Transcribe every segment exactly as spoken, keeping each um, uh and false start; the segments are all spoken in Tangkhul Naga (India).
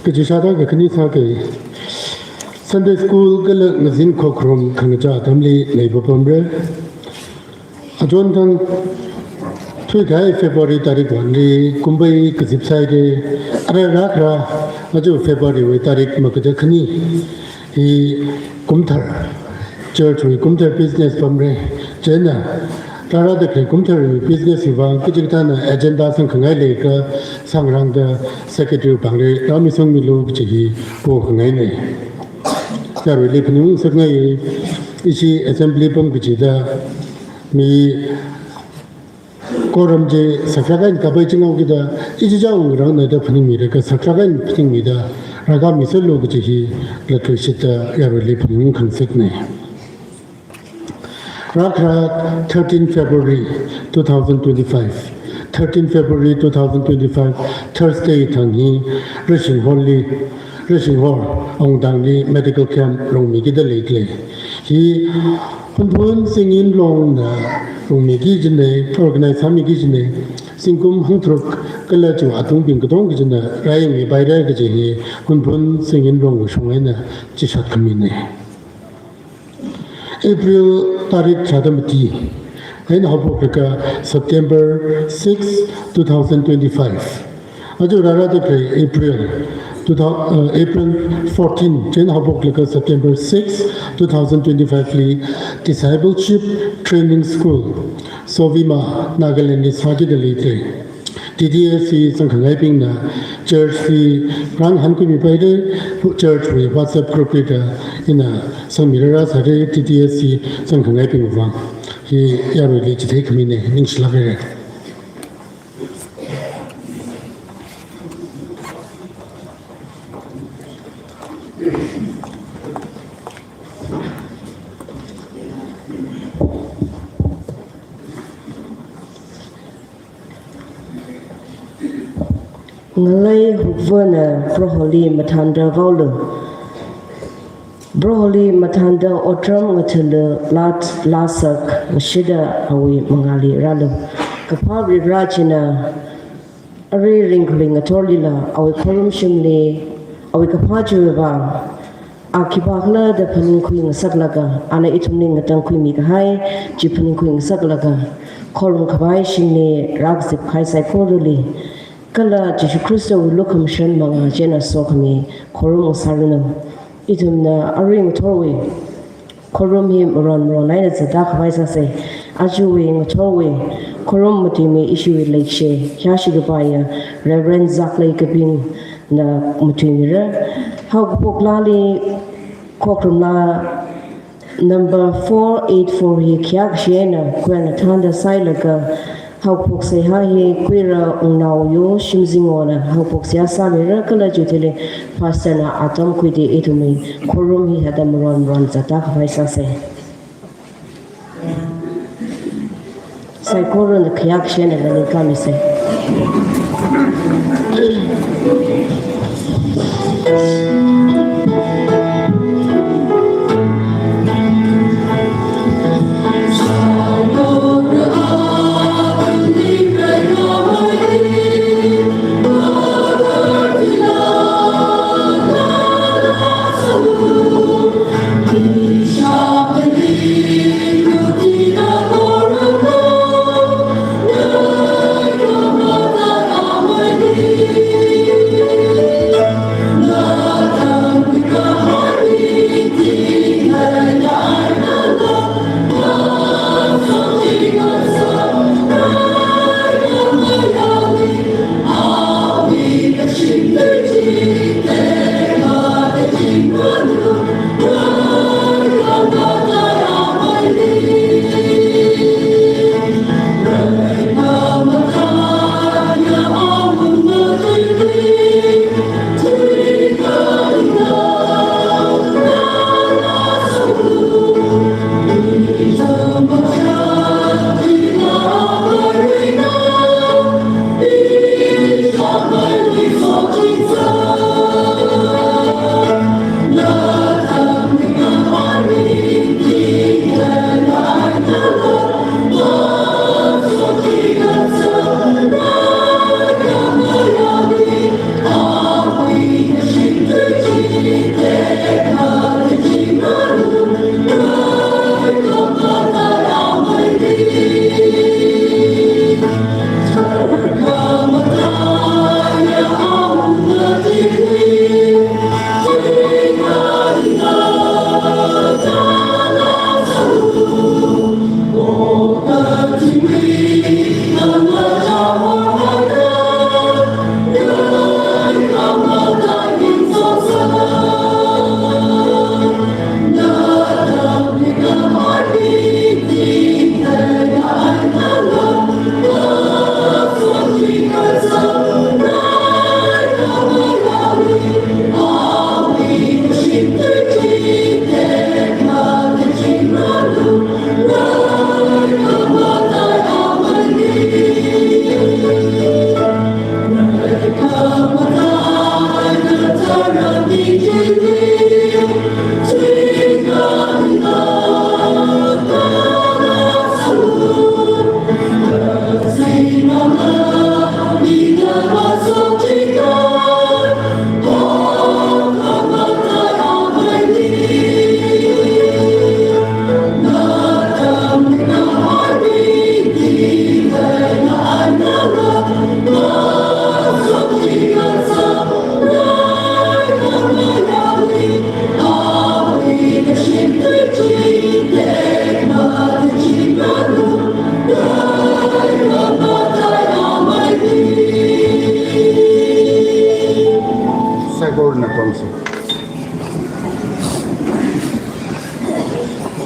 Kaji shāda kakhane sāki. Sunday school kala ngazin khokharum khangachā atamli leipapamra. Achon thang thuikahai February tarik one li kumbai kazip sāhaira, ara rākhara, aja February wui tarik makaja khani hi kumthar, church wui kumthar business pamra. Chieina rārada khalei kumthar wui business hiwui vang kachikathāna agenda sangkhangai leikha sangrangda secretary pāngli rāmisangmilu kaji hi pokhangaina. Yaruili phaningung ngasakngai, ishi assembly pam kachida mi quorum chi saklāk eina kapai chinghaokida, ichichā ungrangna da phaningmira, kha saklāk eina phaningmida rākāmiserlu kaji hi latluishitda yaruili phaningung khangasakna. Rākhara thirteen February two thousand twenty-five. Thirteen February two thousand twenty-five, Thursday thang hi Rashing Hall li, Rashing Hall awungtangli medical camp rungmikida leidalei. Hi Hunphun Singin Longna rungmiki kajina, organize sāmiki kajina, zingkum hangtharuk kala chiwui atungbing katonga kachina rāyangmipaira kaji hi Hunphun Singin Long shong eina chishat khamina. April tarik tharāda mati eina haophoklaga September six, two thousand twenty-five. Aja rārada khalei April two thousand, uh, April fourteen, chieina haophoklaga September six, two thousand twenty-five li Discipleship Training School, Sovima, Nagaland li sākida leidalei. T T S C sangkhangaibingna church li rāngahānkhuimipaira, church wui WhatsApp group li da ina sangmira rāsāra, T T S C sangkhangaibingwui vang. Hi yaruili chitheikhamina, ningshilāk haira. Ngalei hukvana Proholi mathānda vaolu. Proholi mathānda otram ngathalu, laa, laa sākashida awui mangāli rālu. Kaphā Varivarā china arui ringkhalui ngathorlila awui khorumshimli awui kaphā chiwui vang a khipākhala da phaningkhui ngasaklaga, ana ithumli ngatangkhuimi kahai chi phaningkhui ngasaklaga, khorum khavai shimli rākazip kahai saikorali, kala Jishu Khristawui lukhamashan mangā chieina sokhami khorum ngasāranu. Ithumna arui ngathorwui khorum hi maron maron eina zatda khavai sāsa. Ajawui ngathorwui khorum matuimi ishiwui leikashi, hiyāshi kapaiya Reverend Zaklei Kapingna matuimira. Haokaphok laali khokharum laa number four eight four hi khayākashi eina Queen Athānda sāhailaga, haophok seihā hi Kuira Wungnao Yo Shimzingwona haophok seihā sāmira kala chithili pastor na atam khuida ithumwui khorum hi hithāda maron maron zatda khavai sāsa. Saikorana khayākashi eina nganingkāmisa.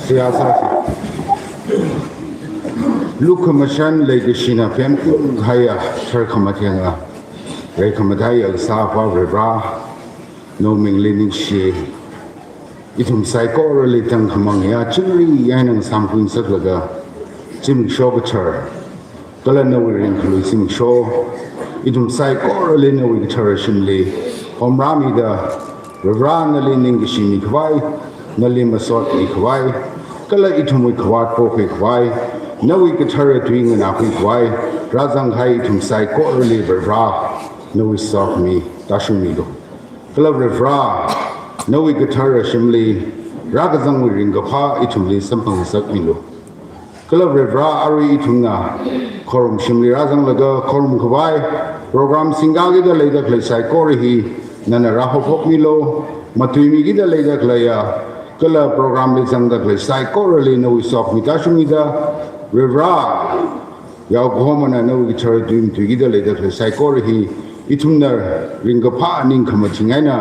Seihā sāsa. Lukhamashan leikashina pemkung haiya, tharkhamatheng a, reikhamathā ya kasā Avā Varivara, nawui mingli ningshi, ithum saikorali tangkhamang ya chingri eina ngasāmkhui ngasaklaga, zimiksho kathar, kala nawui ringkhalui zimiksho, ithum saikorali nawui kathara shimli homrāmida, Varivara nali ningkashi mikhavai, nali masot mikhavai, kala ithumwui khavāt pokhui khavai, nawui kathara tui nganākhui khavai, rāzangkahai ithum saikorali Varivara, nawui sokhami tāshungmilu. Kala Varivara, nawui kathara shimli, rākazangwui ringkaphā ithumli samphangngasakmilu. Kala Varivara, arui ithumna khorum shimli rāzanglaga khorum khavai, program singkakida leida khalei saikora hi, nana rāhaophokmilu, matuimikida leida khaleiya, kala program li zangda khalei saikorali nawui sokhami tāshungmida, Varivara, yaokahomana nawui kathara tui matuikida leida khalei saikora hi, ithumna ringkaphā ningkhamathing eina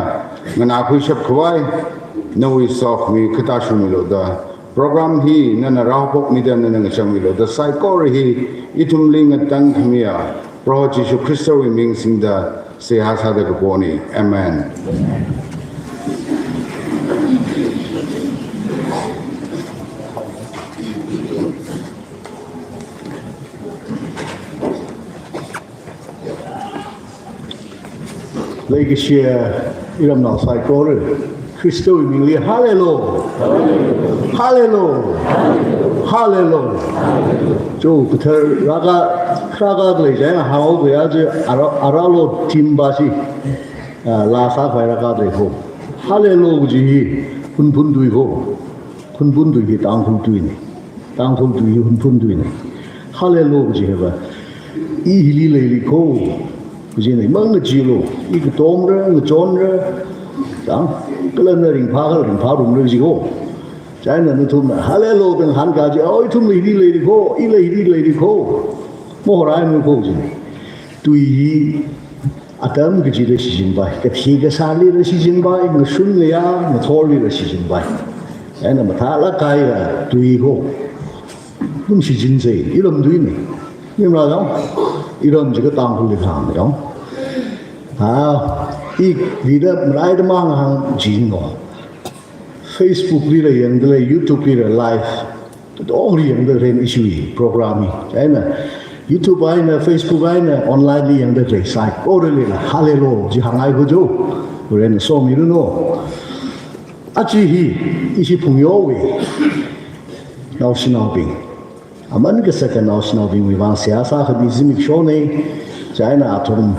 nganākhuishap khavai, nawui sokhami katāshungmilu da, program hi nana rāhaophokmida nana ngachangmilu da, saikora hi ithumli ngatangkhamiya Proho Jishu Khristawui ming singda seihā sāda kapona. Amen. Leikashiya iramnao saikora, Khristawui mingli, Hallelujah! Hallelujah! Hallelujah! Cho kathar rāka, rāka khalei china hānghaokhuiya chi, ara, aralo timba chi, ah, laa sākhavai rāka khalei kho. Hallelujah kaji hi Hunphun tui kho. Hunphun tui hi Tangkhul tuina. Tangkhul tui hi Hunphun tuina. Hallelujah kaji hiva, i hili leili kho kajina, mang ngacheelu, i katomra, ngachonra, chang, kala na ringphā kala ringphārumra kaji kho. Chieina nathumna Hallelujah da ngahānka chi, oh, ithumla hili leili kho, ila hili leili kho, mahoraimana kho kajina. Tui hi atam kachida shichinpai, kathi kasālila shichinpai, ngashun ngayā ngathorlila shichinpai. Chieina mathālāk kahaiya tui kho. Athum shichinsei, iram tuina. Nimra dong? Iram jiakha Tangkhulli kahāng dong. Ah, i vida maraida mang hāngchingno. Facebook lila yangdalei, YouTube lila live. Tongli yangda khalei ishiwui program hi. Chieina YouTube eina, Facebook eina, online li yangda khalei saikoralila Hallelujah chi hāngngai kho jo. Varena somiranu. Aja hi ishi Phungyowui naoshinaobing, aman kasaka naoshinaobingwui vang seihā sākhami zimikshona. Chieina athum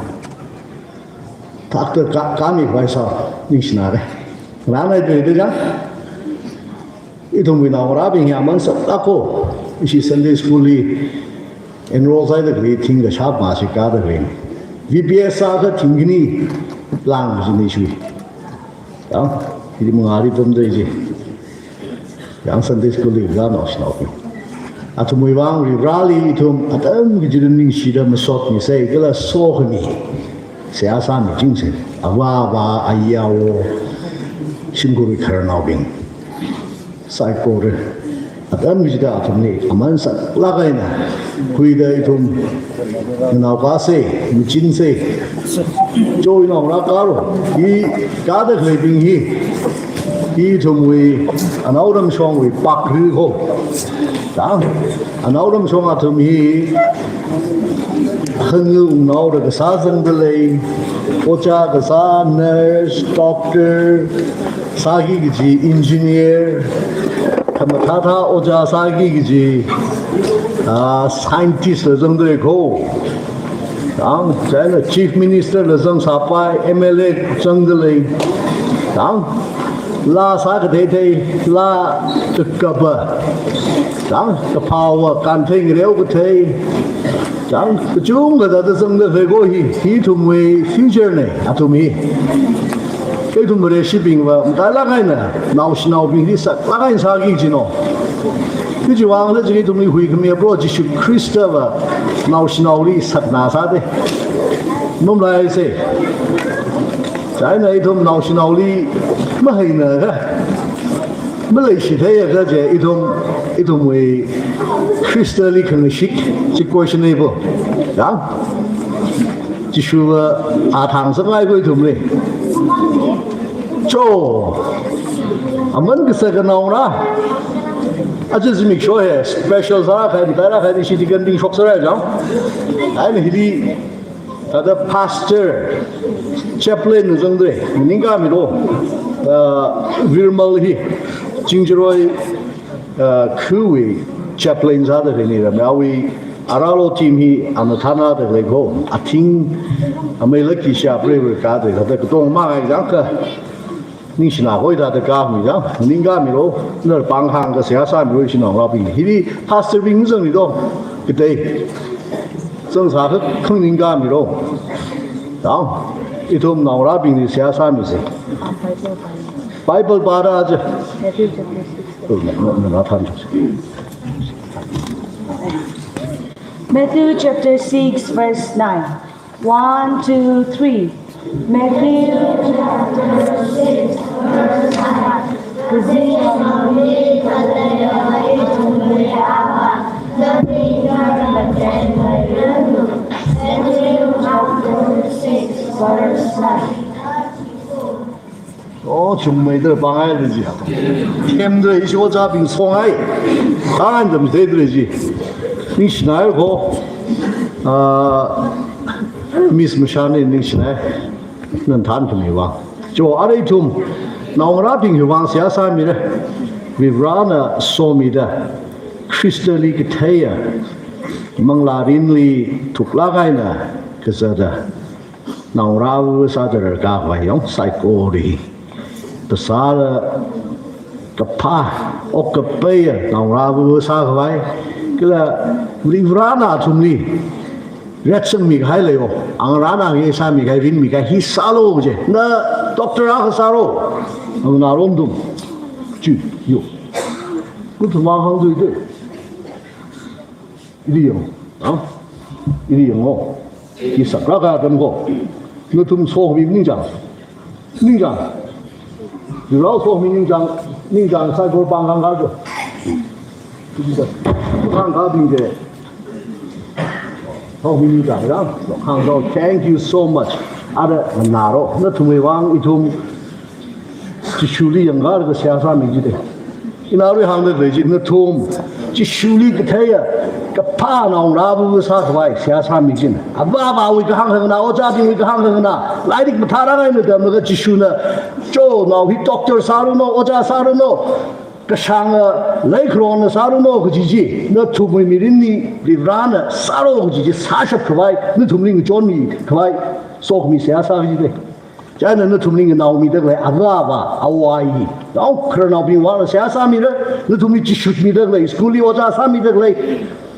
thakta ka, kami khavai sā ningshinare. Rānai tui tui chang. Ithumwui naongarābing hi aman saklāk kho. Ishi Sunday school li enroll sāda khalei thing kashap mashikada khalei. V B S sākha thing khani lāng kajina ishiwui. Yang, hili mangāli pamda ji. Yang Sunday school li kazā naoshinaobing. Athumwui vang Varivarali ithum atam kachida ningshida masotmisei, kala sokhami seihā sāmichingsei. Avā, avā, ayao, shimkhurwui khararnaobing saikora. Atam kachida athumli aman saklāk eina khuida ithum nganaokasei, machinsei. Cho inao rākaro. I kāda khaleibing hi, ithumwui Anaoramshongwui pakri kho. Chang, Anaoramshong athum hi hangwungnao rākasā zangdalei, ojā kasā, nurse, doctor, sāki kaji engineer, khamathāthā ojā sāki kaji, ah, scientist la zangdalei kho. Chang, chieina Chief Minister la zangsāpai, M L A zangdalei. Chang, laa sākatheithei, laa kakapa. Chang, kaphāva kanthei ngareo kathei. Chang, kachungkha thāda zangdalei kho hi, hi ithumwui future na, athum hi. Ithum Vareshibingva matailāk eina naoshinaobingli saklāk eina sāki kajino. Kajiwui vang sā chi ithumli huikhamiya Proho Jishu Khristava naoshinaoli sakna sāda. Mamlaisei. Chieina ithum naoshinaoli mahaina kha, maleishitheiya kha chi ithum, ithumwui Khristali khangashik chi questionable. Yang? Jishuva athang sāngai kho ithumli. Cho, aman kasā kanaongarā. Aja zimiksho hi special sāra khai, mataira khai, ishi deaconbing shokserra chang. Ai hili thāda pastor, chaplain na zangdalei, ningkami lo, uh, Virmal hi, Chingjaroi, uh, khuiwui chaplain sāda leini rāmi, awui aralo team hi ana thānada lei kho, athing, amei laki shapreiwui kada, thāda katong mangai chang kha, ningshina kho ithāda kami chang, ningkami lo, nar pāng hāngkha seihā sāmi lo ishi naongarābing. Hili pastorbing zangni do, katei. Zangsā kha khang ningkami lo. Chang, ithum naongarābingli seihā sāmisa. Bible pāra chi. Matthew chapter six. Oh, no, no, no, not hundred. Matthew chapter six, verse nine. One, two, three. Matthew chapter six, verse nine. Matthew chapter six, verse nine. Oh, chungmeida pāngai da chi. Themda ishi ojābing songai. Pāngai da miteida chi. Ningshinai kho. Ah, Miss Mashani ningshinai. Nana thānkhami vang. Cho, arui ithum naongarābingwui vang seihā sāmira. Varivarana somida, Khristali katheiya, manglārinli thuklāk eina kazata naongarā sāda rākakhavai yong saikora hi, phasāla kaphā, okkapaiya naongarā sākhavai, kala Varivarana athumli retsangmi kahai leiyo, angarāna ngasāmi kahai, rinmi kahai hi sālo kaje. Na doctor akha sāro, angarā nathum. Chi, yo. Nathum hāngthuida. Ili yang, ha? Ili yang o. Hi sakra ka tam ko. Nathum sokhami ningchāng. Ningchāng. Rao sokhami ningchāng, ningchāng saikora pāng hāngkha jo. Hāngkhabing je. Sokhami ningchāng, ya. Hāngkha, thank you so much. Ara naro, nathumwui vang ithum Jishuli yangkalaga seihā sāmi jide. Ina arui hāngda lei chi nathum, Jishuli katheiya, kaphā naongarā sākhavai seihā sāmi jin. Avāvawui kahāng hāngna, ojābingwui kahāng hāngna, lairik mathārangai na tamlaga Jishuna, cho nao hi doctor sāruno, ojā sāruno, kashānga leikharona sāruno kaji chi, nathumwui mirinli Varivarana sāro kaji chi sāshapkhavai, nathumli ngachonmikhavai, sokhami seihā sā jide. Chieina nathumli nganaomida khalei avāva, avāva, nao khararnaobing vangla seihā sāmira, nathumli Jishumida khalei, school li ojā sāmida khalei,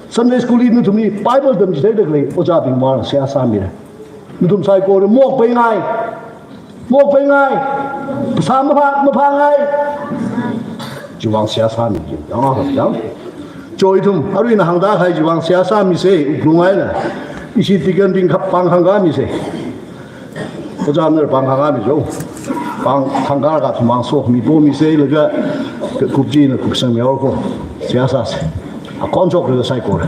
Sunday school li nathumli Bible tamchitheida khalei ojābing vangla seihā sāmira. Nathum saikora mokpaingai, mokpaingai, phasā maphā, maphāngai. Chiwui vang seihā sāmi, yang a yang. Cho ithum, arui ina hāngda kahai chiwui vang seihā sāmisa, wuklung eina. Ishi deaconbing khap pāng hāngkhamisa. Ojā nara pāng hāngkhami jo. Pāng hāngkha kathumang sokhami pomisa laga kupchina kupsangmihaora ko. Seihā sāsa. Akhon choklaga saikora.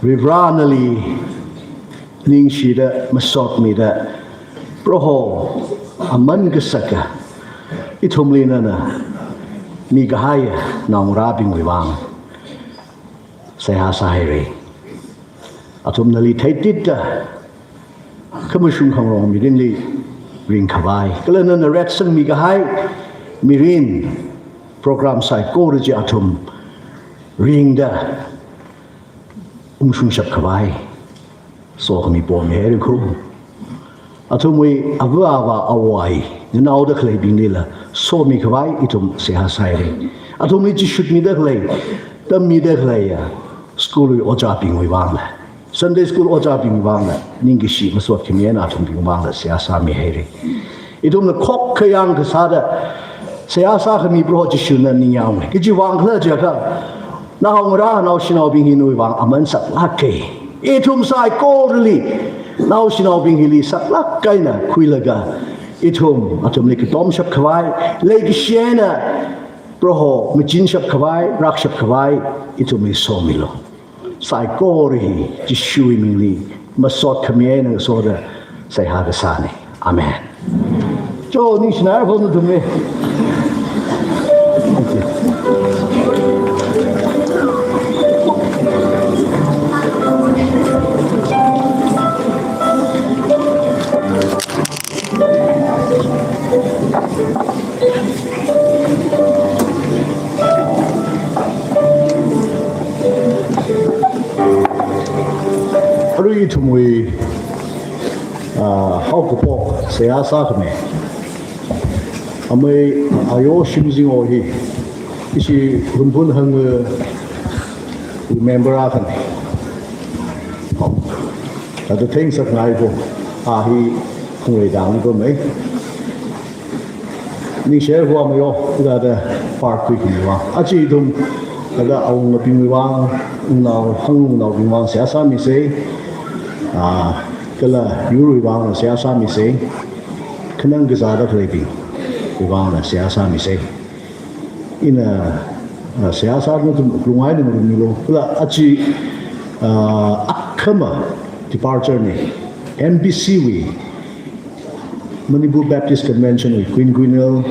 Varivarānali ningshida masotmida, Proho aman kasaka ithumli nana mikahaiya naongarābingwui vang seihā sāhaira. Athum nali theititda khamashung khangarong mirinli ringkhavai, kala nana retsangmi kahai mirin program saikora chi athum ringda ungshungshap khavai sokhami pomihaira khu. Athumwui ava avā awai nanaoda khaleibinglila somi khavai ithum seihā sāhaira. Athumli chishutmida khalei, tammida khaleiya school wui ojābingwui vangla, Sunday school ojābing vangla, ningkashi masot khami eina athumbing vangla seihā sāmihaira. Ithumna khokkha yangkasāda seihā sākhami Proho Jishuna ningyānga. Khichiwui vang khala jiakha, naongarā naoshinaobing hi nawui vang aman saklāka. Ithum saikorali naoshinaobing hili saklāk eina khuilaga, ithum athumli katomshap khavai, leikashi eina Proho machinshap khavai, rakshap khavai ithumli somilu. Saikora hi Jishuwui mingli masot khami eina ngasoda seihā kasāna. Amen. Cho, ningshina phone tumle. Arui ithumwui, ah, haokaphok seihā sākhami amei Ayo Shimzingo hi ishi Hunphun hangwui member akhana. Thāda thengsakngai ko, a hi phungrei dang ko mei. Ningshi haowa mei yo, thāda park khuikhavai vang. Aja ithum, thāda awungabingwui vang, wungnao, hangwungnaobing vang seihā sāmisa, ah, kala yurwui vang seihā sāmisa, khanang kazāda khaleibingwui vang seihā sāmisa. Ina, ah, seihā sāda nathum lungai ngarummilu. Kala aja, ah, akhama departure na, M B C wui, Manipur Baptist Convention wui Quinquennial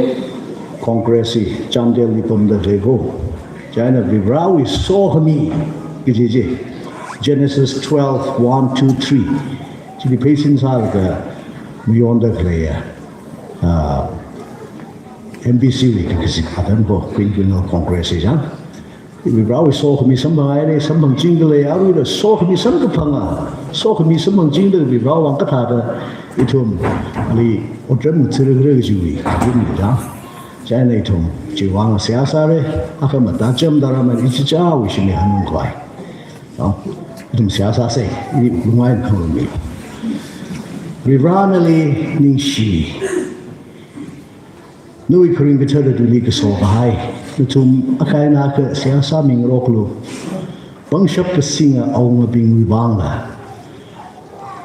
Congress hi Chandel li pamda lei ko. Chieina Varivarāwui sokhami kaji chi, Genesis twelve, one, two, three. Chili pheisin sālaga mayonda khaleiya, ah, M B C wui kakazip atam ko, Quinquennial Congress hi chang. Varivarāwui sokhami samphanghaira, samphangchingda lei, aruila sokhami samkaphanga, sokhami samphangchingda Varivarāwui vang kathāda ithumli otram ngathara khala kajiwui, ithumli da. Chieina ithum chiwui vang seihā sāra, akhama thāda chām tharan ichichāwui shimli hanungkhavai, ah, ithum seihā sāsa, i lungai khangarummi. Varivarā nali ningshi, nawui kharing kathara tuili kaso kahai, nathum akha eina akha seihā sāmingaroklu. Pangshap kasinga awungabingwui vangla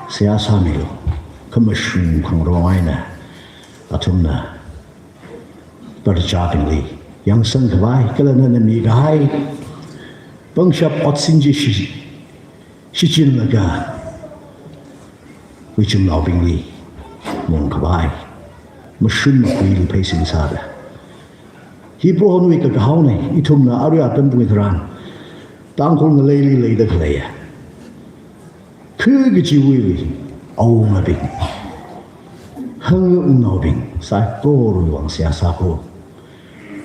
seihā sāmilu. Khamashung khangarong eina athumna parachābingli yangsangkhavai, kala nana mikahai pangshap otsin chi shi-, shichinlaga, wuichumnaobingli mungkhavai, mashun makhuili pheisin sāda, Hi Proho nawui kakahaona, ithumna arui atam tui tharan Tangkhul ngaleili leida khaleiya, phu kachiwui awungabing, hangwungnaobing, saikorawui vang seihā sāko.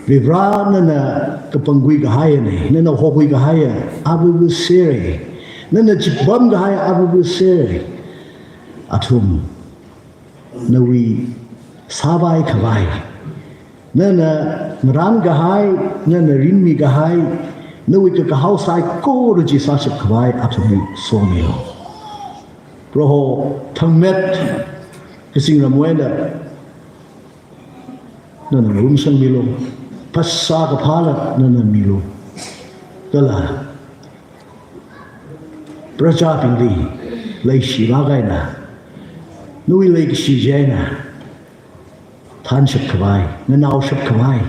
Varivara, nana kapangkhui kahaiya, nana hokhui kahaiya abubu sera, nana chipam kahaiya abubu sera, athum nawui sāpai khavai, nana ngaran kahai, nana rinmi kahai, nawui kakahao saikora chi sāshap khavai athumli somilu. Proho, thangmet kazingramwui eina nana ngarumsangmilu, phasā kaphāla nana milu. Kala prajabingli leishilāk eina, nawui leikashi chieina thanshap khavai, nganaoshap khavai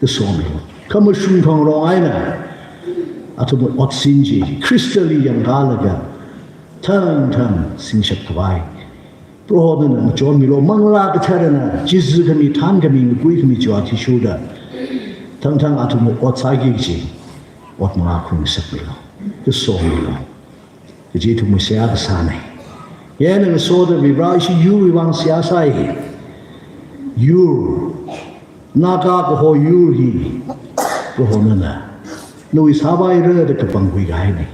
kasomilu. Khamashung khangarong eina athumwui otsin chi Khristali yangkalaga thangthang singshap khavai Proho nana ngachonmilu. Manglā Katharana chizi khami, than khami, ngakui khami chiwui athishurda thangthang athumwui ot sāki kaji ot mangā khuingasakmilu, kasomilu kaji ithumwui seihā kasāna. Chieina ngasoda Varivara, ishi yurwui vang seihā sāi. Yur, Naga kaho yur hi, Proho nana nawui sāpaira da kapangkhui kahaina.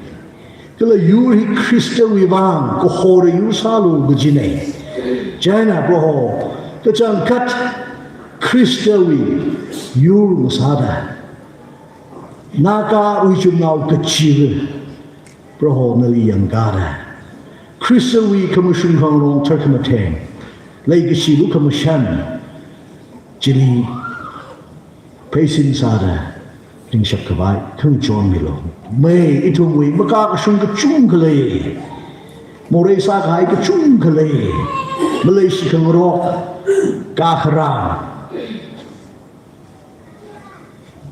Kala yur hi Khristawui vang kahora yur sālu kajina. Chieina Proho, kachangkhat Khristawui yur ngasāda, Nagawui chumnao kachiva Proho nali yangkada, Khristawui khamashung khangarong tharkhamatheng, leikashi lukhamashan chili pheisin sāda ringshap khavai khangachonmilu. Mei, ithumwui makakashung kachungkha lei, morei sākahai kachungkha lei, maleishi khangarok, kakharā,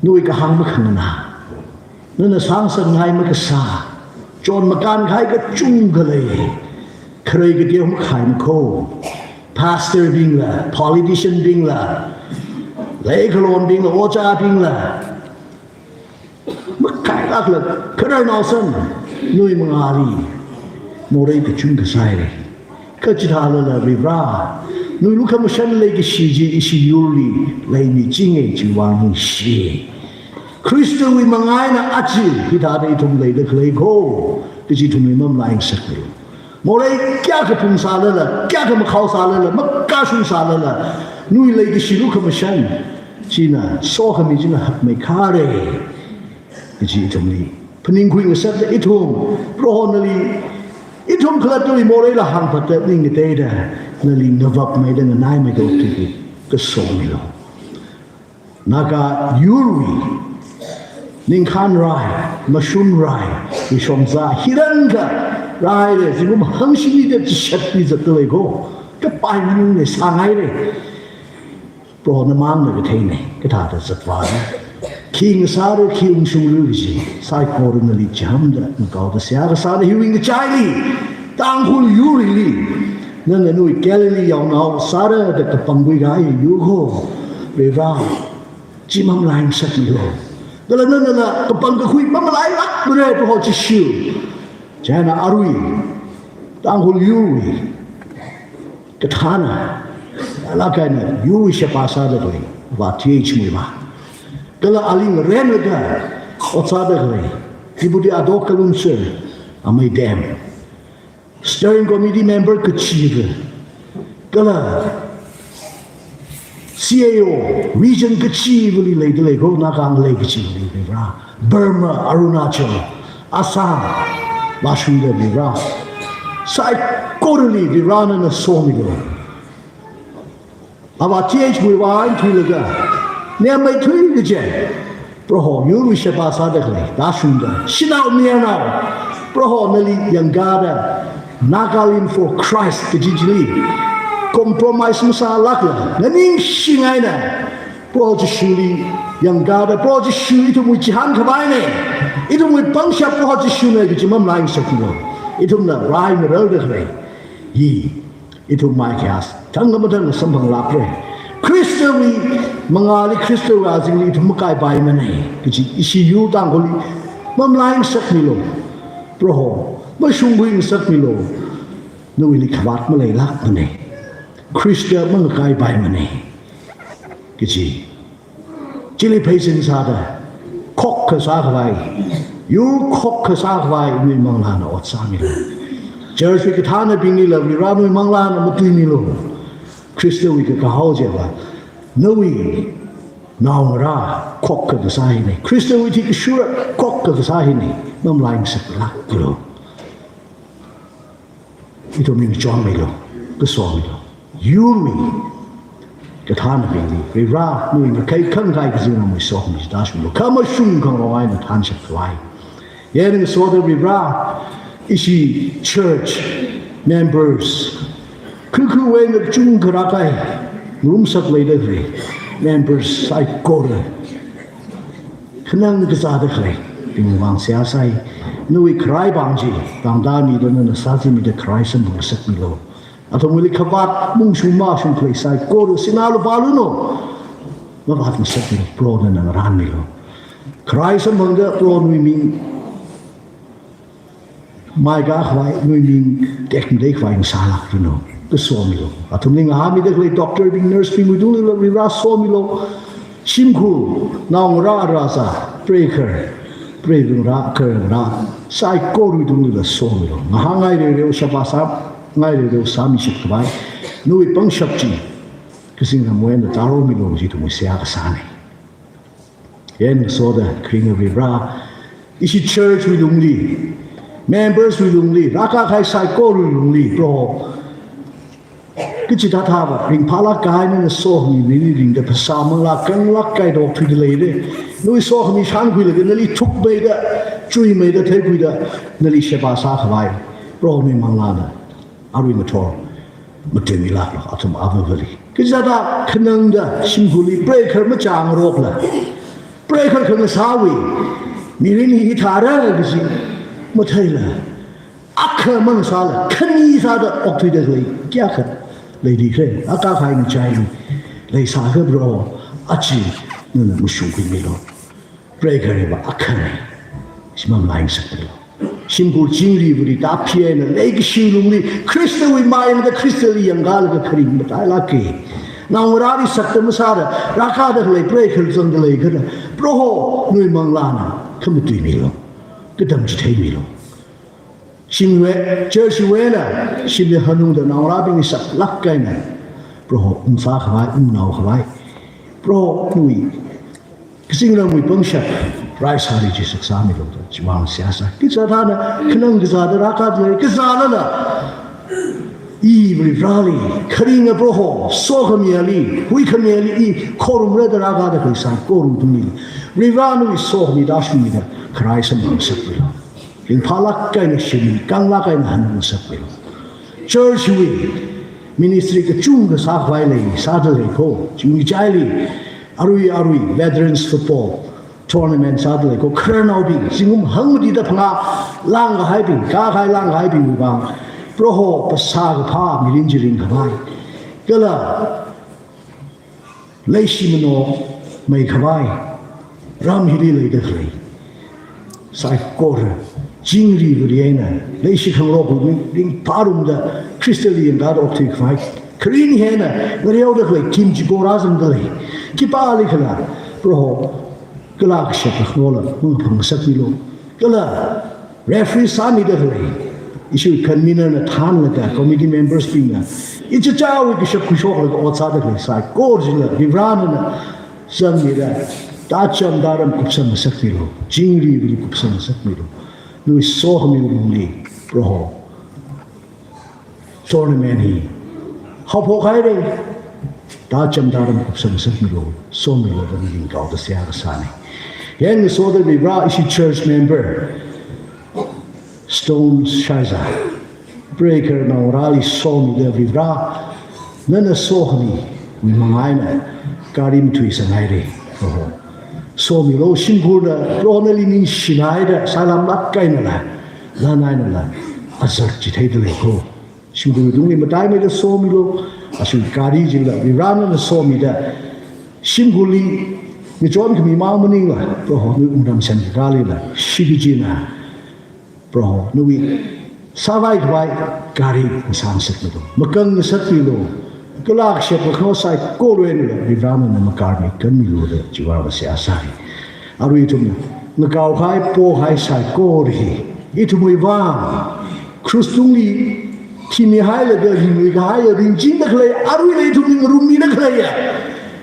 nawui kahāng makhanganā, nana sāngasakngai makasā, chon makānkahai kachungkha lei. Kharei kateo makhaimako, pastor bingla, politician bingla, leikalon bingla, ojā bingla, makhailākla, khararnao san, nawui mangāli morei kachungkha sāhaira. Kha chithālala Varivara, nawui lukhamashan leikashi chi ishi yurli leimichinga, chiwui vang ningshi. Khristawui manga eina aja hithāda ithum leida khalei ko kaji ithumli mamalai ngasakmilu. Morei kayākha phungsālala, kayākha makhao sālala, makashung sālala, nawui leikashi lukhamashan china, sokhami china hakmeikhara kaji ithumli phaningkhui ngasakta, ithum Proho nali, ithum khalattali moreila hāngphatda, ning ngateida nali ngavapmeida, nganaimeida okthuiki kasomilu. Naga yurwui ningkhān rai, mashun rai, ishongza hiranga raile, zingkum hangshini da chishatli zatda lei ko, kapai maningli sāngaile. Proho namangna katheina, kathāda zatvāra, khi ngasāra, khi ungshunglu kaji saikora nali chihānda, ngakaoda seihā kasāda, hiwui ngachaili, Tangkhul yurli, nana nawui Galilee yaonao sāra da kapangkhui kahai yur ko, Varivara, chi mamalai ngasakmilu. Kala nanala kapangkakhui mamalailākmara, Proho Jishu. Chieina arui Tangkhul yurwui kathāna, alak eina yurwui sheba sāda khalei Avā T H Muivah, kala ali ngarenlaga ot sāda khalei Deputy Ado Kalun sir, Ameidem, Steering Committee member kachiva, kala C A O, region kachivali leida lei ko, Naga ngalei kachivali, Varivara, Burma, Arunachal, Assam, vāshungda Varivara, saikorali Varivara nana somilu. Avā T H Muivah eina thuilaga, nemeithui kaje, Proho, yurwui sheba sāda khalei, tāshungda, shanao mayarnao, Proho nali yangkada, Nagalim for Christ kaji chili compromise masālākla, nganingshingaina, Proho Jishuli yangkada, Proho Jishu ithumwui chihān khavaina, ithumwui pangshap Proho Jishuna kaji mamalai ngasakmilu. Ithumna rai ngararda khalei hi ithum mai khayas thang kamathang samphanglākra. Khristawui mangāli, Khristawui azingli ithum makaipaimana kaji ishi yur Tangkhulli mamalai ngasakmilu. Proho, mashungkhuingasakmilu. Nawuili khavāt maleilākmana. Khrista mangakaipaimana kaji chili pheisin sāda, khokkha sākhavai, yur khokkha sākhavai nawui Manglāna ot sāmilu. Church wui kathānabinglila Vare nawui Manglāna matuimilu. Khristawui kakahao chiva nawui naongarā khokkha kasā hina. Khristawui thikashura khokkha kasā hina. Mamalai ngasaklāklu. Ithumli ngachonmilu, kasomilu. Yurwui kathānabingli Vare nawui ngakhai khangkhai kazingramwui sokhami tāshunglu. Khamashung khangarong eina thānshap khavai. Yāng ngasoda Vare, ishi church members, khukhuwui eina kachungkha rākahai ngarumsak leida khalei members saikora, khanang kazāda khaleibingwui vang seihā sāi. Nawui kharai pāng chi pāngda mida, nana sāzimida kharai samphang ngasakmilu. Athumwuili khavāt mungshung mashung khalei saikora sinā lupā lunu, mavāt ngasakmilu, Proho nana ngarānmilu. Kharai samphangda Proho nawui ming maikā khavai, nawui ming tekmatei khavai ngasālākranu. Kasomilu. Athumli ngahānmida khalei doctor bing, nurse bingwui tungli Vare somilu. Shimkhur naongarā rāzā, preikhar, preivungrā, kharngarā saikorawui tungli Vare somilu. Ngahānngai reireu, sheba sāngai reireu sāmishap khavai nawui pangshap chi kazingramwui eina tāromilu kaji ithumwui seihā kasāna. Yāng ngasoda kharinga Vare, ishi church wui lungli, members wui lungli, rākakahai saikorawui lungli, Proho, kachithāthāva ringphālāk kahai nana sokhami mirinli ringda phasā manglā kanglāk kahai okthuida leira. Nawui sokhami shānkhuilaga nali thukmeida, chuimeida, theikhuida nali sheba sākhavai Proho nawui Manglāna arui ngathor matuimilāklu athum avāvali. Kachithāda khanangda shimkhurli preikhar machāngarokla, preikhar khangasāwui mirin hi hithāra kaji matheila, akhamang sāla khani sāda okthuida khalei kayākha leidikhala, akha khaina chaili leisākha Proho, aja nana mashungkhuimilu. Preikhar hiva akhana. Ishi mamalai ngasakmilu. Shimkhur chingrivali tāphi eina leikashi lungli Khristawui mayangda Khristali yangkālaga kharing matailāka. Naongarāli sakta masāda rākāda khalei preikhar zangda leikhala, Proho nawui Manglāna khamatuimilu, katam chitheimilu. Shimwui, church wui eina shimli hanungda naongarābingli saklāk eina Proho ungsā khavai, ungnao khavai, Proho nawui kazingramwui pangshap raisāri chi saksāmilu da chiwui vang seihā sāi. Kachithāna khanang kazāda rākāda lei, kazālala i Vareli kharinga Proho, sokhami ali, huikhami ali i khorumra da rākāda khalei saikorawui tungli Vare nawui sokhami tāshungmida kharai samphang ngasakmilu. Ringphālāk eina shim, kanglāk eina hanung ngasakmilu. Church wui ministry kachungkha sākhavai lei, sāda lei kho. Chingri chaili arui arui Veterans Football Tournament sāda lei kho. Khararnaobing, zingkum hangmatida phangā langkahaibing, kākahai langkahaibingwui vang Proho phasā kaphā mirin chi ringkhavai, kala leishi mano meikhavai, ram hili leida khalei saikora, chingrivali eina leishi khangarokli ringphārumda Khristali yangkāda okthuikhavai, kharing hi eina ngareoda khalei team chiko rāzangda lei. Khipālikhala Proho, kala kashap khangarola mangphang ngasakmilu. Kala referee sāmida khalei, ishi convener na thānlaga, committee members bingna ichichāwui kashap khuishoklaga ot sāda khalei saikora chila Vare nana zangmida, tācham tāram kupsang ngasakmilu, chingrivali kupsang ngasakmilu. Nawui sokhamiwui lungli Proho, tournament hi haophok haira, tācham tāram kupsang ngasakmilu, somilu da ringkaoda seihā kasāna. Yāng ngasoda Vare ishi church member Stone Shaiza, preikhar naongarāli somida Vare, nana sokhamiwui manga eina gari matui sāngaira. Oho. Somilu, shimkhurna Proho nali ningshinaida, sailamlāk einala, lan einala azar chitheida lei kho. Shimkhurwui tungli mataimeida somilu, Ashi gari chila Varivarana somida, shimkhurli ngachon khami mang maningla, Proho nawui wungram sankhami gari la, shikachina, Proho nawui sāvai khavai gari ngasāngasakmilu, makang ngasakmilu, kala kashap kakhanao saikora eina Varivarana makarmi kanmilu da chiwui vang seihā sāi. Arui ithumna ngakaokahai, pokahai saikora hi ithumwui vang krush tungli thimihailaga ringluikahaiya ringchingda khalei, aruila ithumli ngarummida khaleiya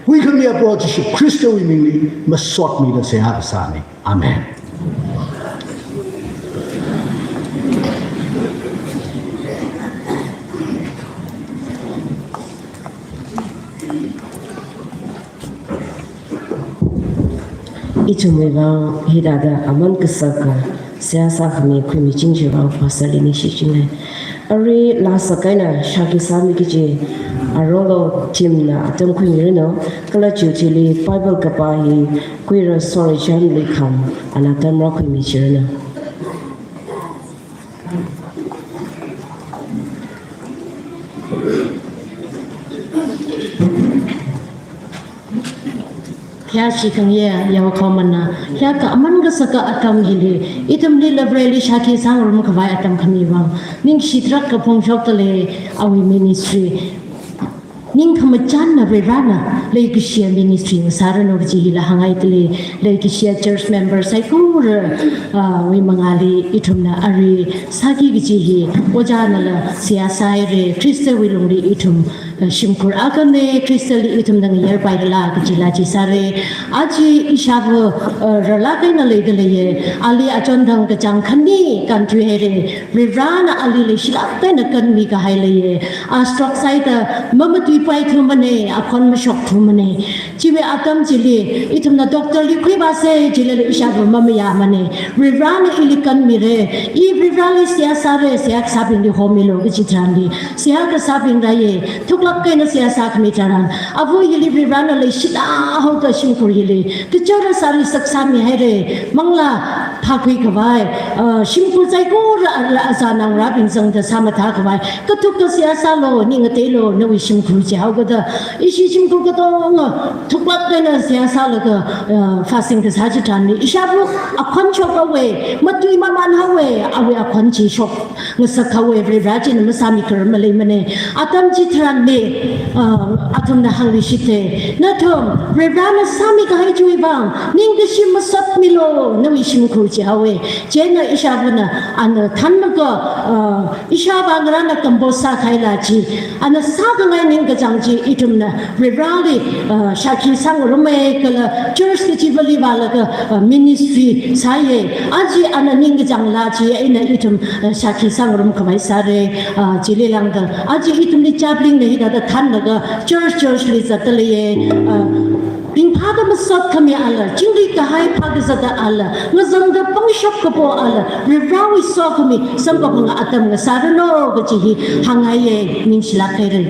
huikhamiya Proho Jishu Khristawui mingli masotmida seihā kasāna. Amen. Ithumwui vang hithāda aman kasaka seihā sākhami khuimiching chiwui vang Pastor li ningshichinga. Arui laa sākahaina shākhi sāmi kaji Aronglo Tim na atam khuimiranu, kala chiwui thili Bible kapā hi Kuira Sorry John Likham ana atam rākhuimichiranu. Khayāshi khangayei yaokhamana, khayākha aman kasaka atam hili, ithumli Vareli shākhi sāngarum khavai atam khami vang, ningshi tarākha phongshokdalei awui ministry. Ningkhamachanna Varivarana leikashiya ministry ngasāranu kaji hila hāngngaidalei, leikashiya church member saikora, ah, wui mangāli ithumna arui sāki kaji hi, ojānala seihā sāhaira, Khristawui lungli ithum, ah, shimkhur akhana, Khristali ithumna ngayarpaidala kajila chi sāra. Aja ishāva, ah, rālāk eina leidaleiya, ali achonthang kachāng khani kānthuihaira, Varivarana ali leishilāk eina kanmikahai leiya. A stroke sāhaida mamatuipaithumana, akhon mashokthumana. Chiwui atam chili ithumna doctor li khuivāsa jilala ishāva mamayāmana. Varivarana ili kanmira. I Varivarali seihā sāra, seihā kasābingli homilu kaji tharanli seihā kasābing rāya. Thuklāk eina seihā sākhami tharan, ava hili Varivarana leishida haoda shimkhur hili kachara sāri saksāmihaira. Manglā phākhui khavai, ah, shimkhur saikora ara azā ngarābing zangda sāmathā khavai, kathuka seihā sālu, ning ngateilu, nawui shimkhur chihaokida. Ishi shimkhur katonga thuklāk eina seihā sālaga, ah, fasting kasā chitharanli ishāva akhon shokhaowa, matui mamānhaowa, awui akhon chi shok ngasak haowa, Varivara china masāmikharar maleimana. Atam chitharanli, ah, athumna hāngluishita. Nathum Varivarana sāmikahai chiwui vang ningkashi masotmilu, nawui shimkhur chihaowa. Chieina ishāvana ana thanlaga, ah, ishāva ngarāna compose sākahaila chi, ana sākhangai ningkachāng chi ithumna Varivarali, ah, shākhi sāngaruma kala church kachivali vālaga, ah, ministry sāya. Aja ana ningkachāngla chieina ithum, ah, shākhi sāngarum khavai sāra, ah, chili lāngda. Aja ithumli chaplain na hithāda thanlaga church church li zatdaleiya, ah, ringphāda masot khami ala, chingri kahai phākazata ala, ngazangda pangshap kapo ala, Varivarawui sokhami samkaphang atam ngasāranu kaji hi hāngngaiya, ningshilāk haira.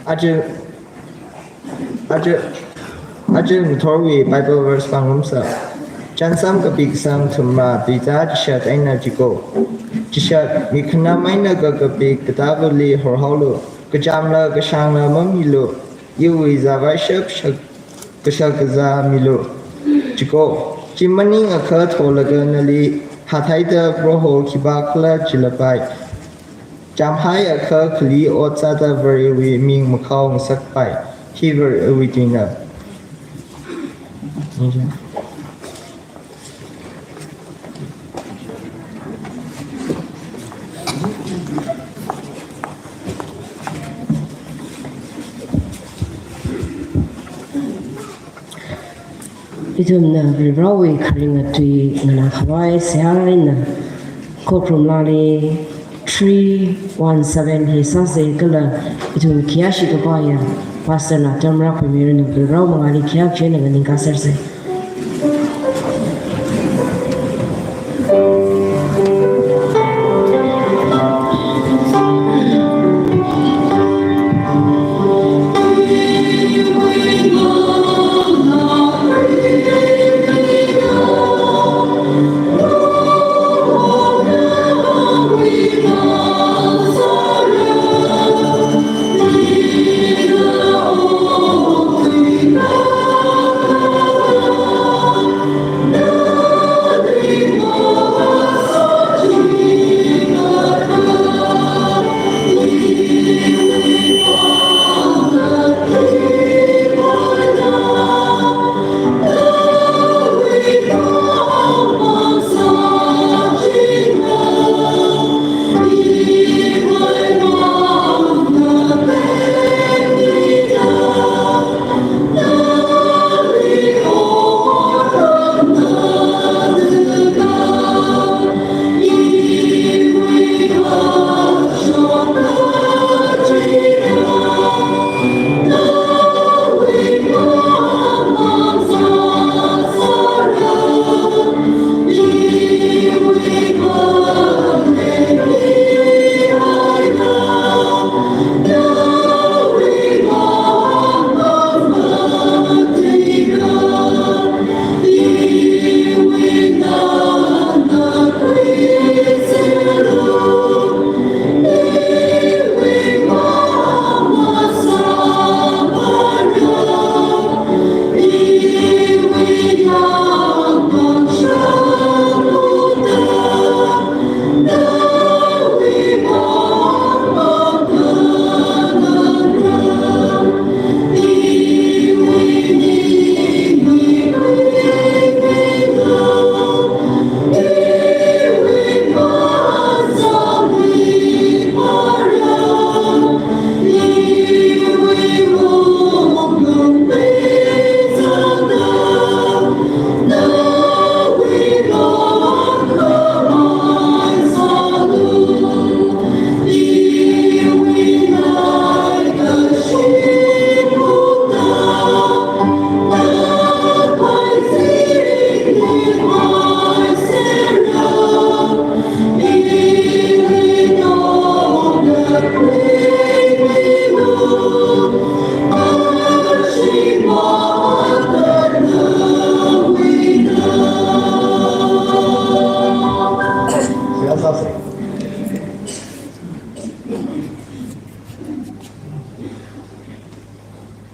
Aja, aja, aja ngathorwui Bible verse pāngarumsa. Chānsam kapi kasang thumrā, tuizā chishat eina chiko. Chishat, mikhanam eina kakapi katāvali horhaolu, kachamla kashāngla mamilu, iwui zāvaishap shak-, kashakazā milu. Chiko, chi maningakha tholaga nali hātheida Proho khipākhala chilapai. Chamhaiakha khali ot sāda Varewui ming makhao ngasakpai. Hi Varewui tuina. Ithumna Varivarāwui kharinga tui nganākhavai seihā eina khokharum lali three one seven hi sāsa kala ithum khayāshi kapaiya Pastor na term rākhuimiranu. Varivarāwui mangāli khayā kachina nganingkā sersa.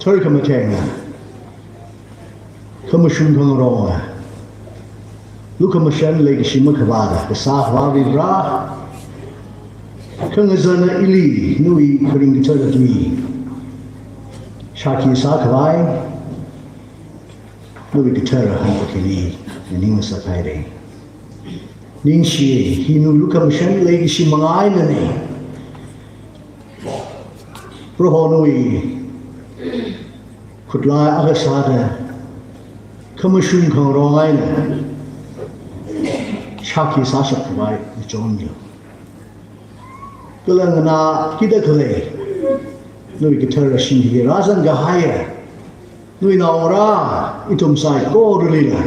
Tharkhamatheng, khamashung khangaronga, lukhamashan leikashi makhavāda kasā Avā Varivara, khangazana ili nawui kharing kathara tui shākhi sākhavai, nawui kathara hangphok hili ning ngasakhaira. Ningshi, hi nawui lukhamashan leikashi manga einana. Proho nawui khutlai akha sāda khamashung khangarong eina shākhi sāshapkhavai ngachonmilu. Kala nganā kida khalei, nawui kathara shim hi rāzangkahaiya nawui naongarā ithum saikoralila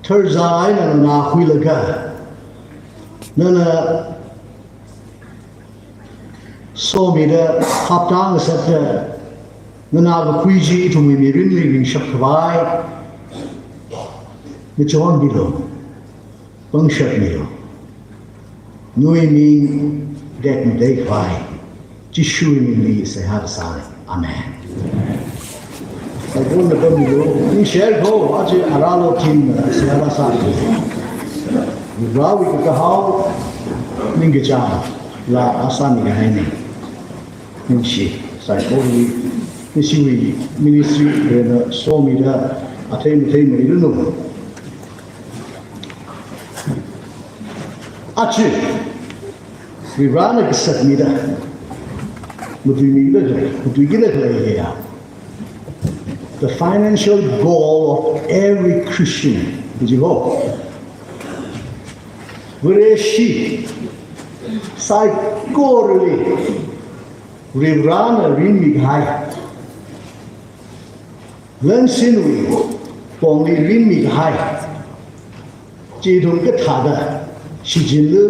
tharzā eina nganākhuilaga, nana somida hapta ngasakta nganākakhui chi ithumwui mirinli ringshapkhavai ngachonmilu, pangshapmilu. Nawui ming tekmateikhavai Jishuwui mingli seihā kasāna. Amen. Saikora pammilu, ningshi ko, aja aralo team seihā sāki. Varewui kakahao, ningkachāng la asāni kahaina. Ningshi, saikora, nishiwui ministry eina somida athei mathei mairanu. Aja Varena kasatmida matuimida khalei, matuikida khalei hiya the financial goal of every Christian. Kaji ko, Vareshi saikorali Varena rinmikahai, lansinwui pongli rinmikahai chi ithum kathāda shichinlu,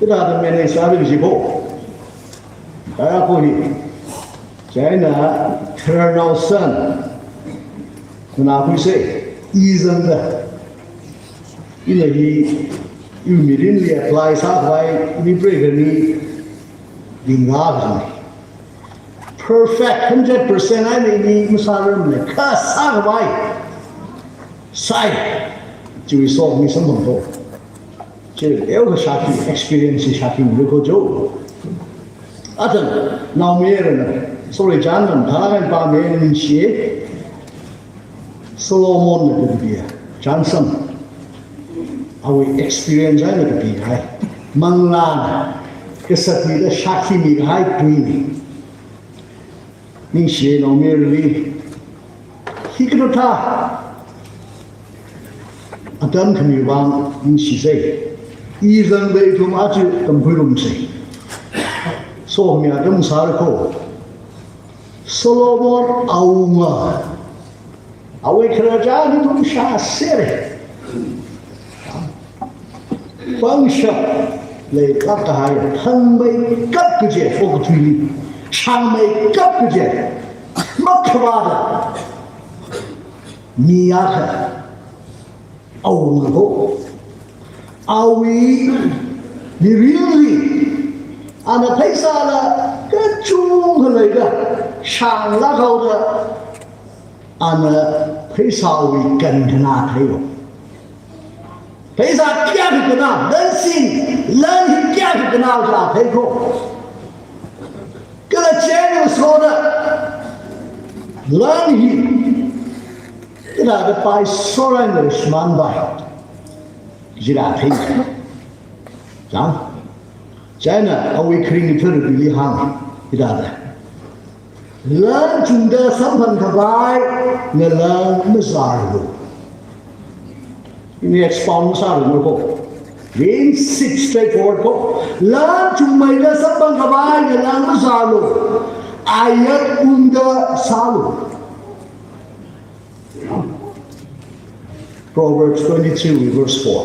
kathāda manage sālu kaji ko. Kha ko hi, chieina khararnao san, nganākhuisa, i zangda, ina hi iwui mirinli apply sākhavai, ini preikhani, ringkhavai. Perfect, hundred percent eina ini masārarmana, kha sākhavai sai, chiwui sokhami samphang to. Chi eokha shākhi, experience shākhi miko jo. Atam, naomayarana, sorry, chānna, tharan pāmei ningshi. Solomonna kapiya, chānsam, awui experience eina kapihai, manglāna kasatmida shākhi mikahai tuina. Ningshi naomayarali, hikathā atam khami vang ningshisa. I zangda ithum aja tamkhuirumsa. Sokhami atam sāra ko. Solomon awunga, awui khararchan ithum shāsera. Pangshap leilāk kahai, thangmeikap kaji okathuili, shangmeikap kaji makhavāda mi akha awunga ko. Awui mirinli ana pheisāla kachungkha leida, shanglāk haoda, ana pheisāwui kankhana theiya. Pheisā kayākha kana, lansin, lan hi kayākha kana chi theiya ko. Kala chieina soda, lan hi kathāda paisora eina shimānpai, chila theiya. Chang, chieina awui kharing kathara tuili hānga, hithāda, lan chungda samphangkhavai ngalang mazārlu. Ini expound sāranu ko. Plain, sit, straightforward ko. Lan chungmeida samphangkhavai ngalang mazārlu. Ayat ungda sālu. Proverbs twenty-three verse four.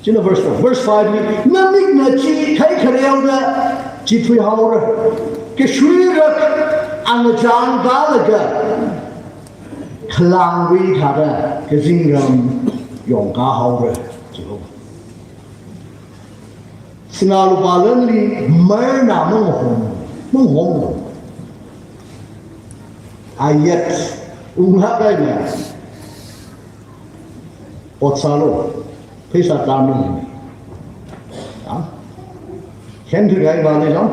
Chieina verse four. Verse five li, namikna chi theikhareoda chi thuihaora. Kashuirak angachang tālaga khalangwui thāda kazingram yongkā haora. Chi ko. Sinā lupā lanli marna mangahom, mangahom. Ayat, unglāk eina ot sālu, pheisā tamlu. Ya. Khen thukahai vāli lo.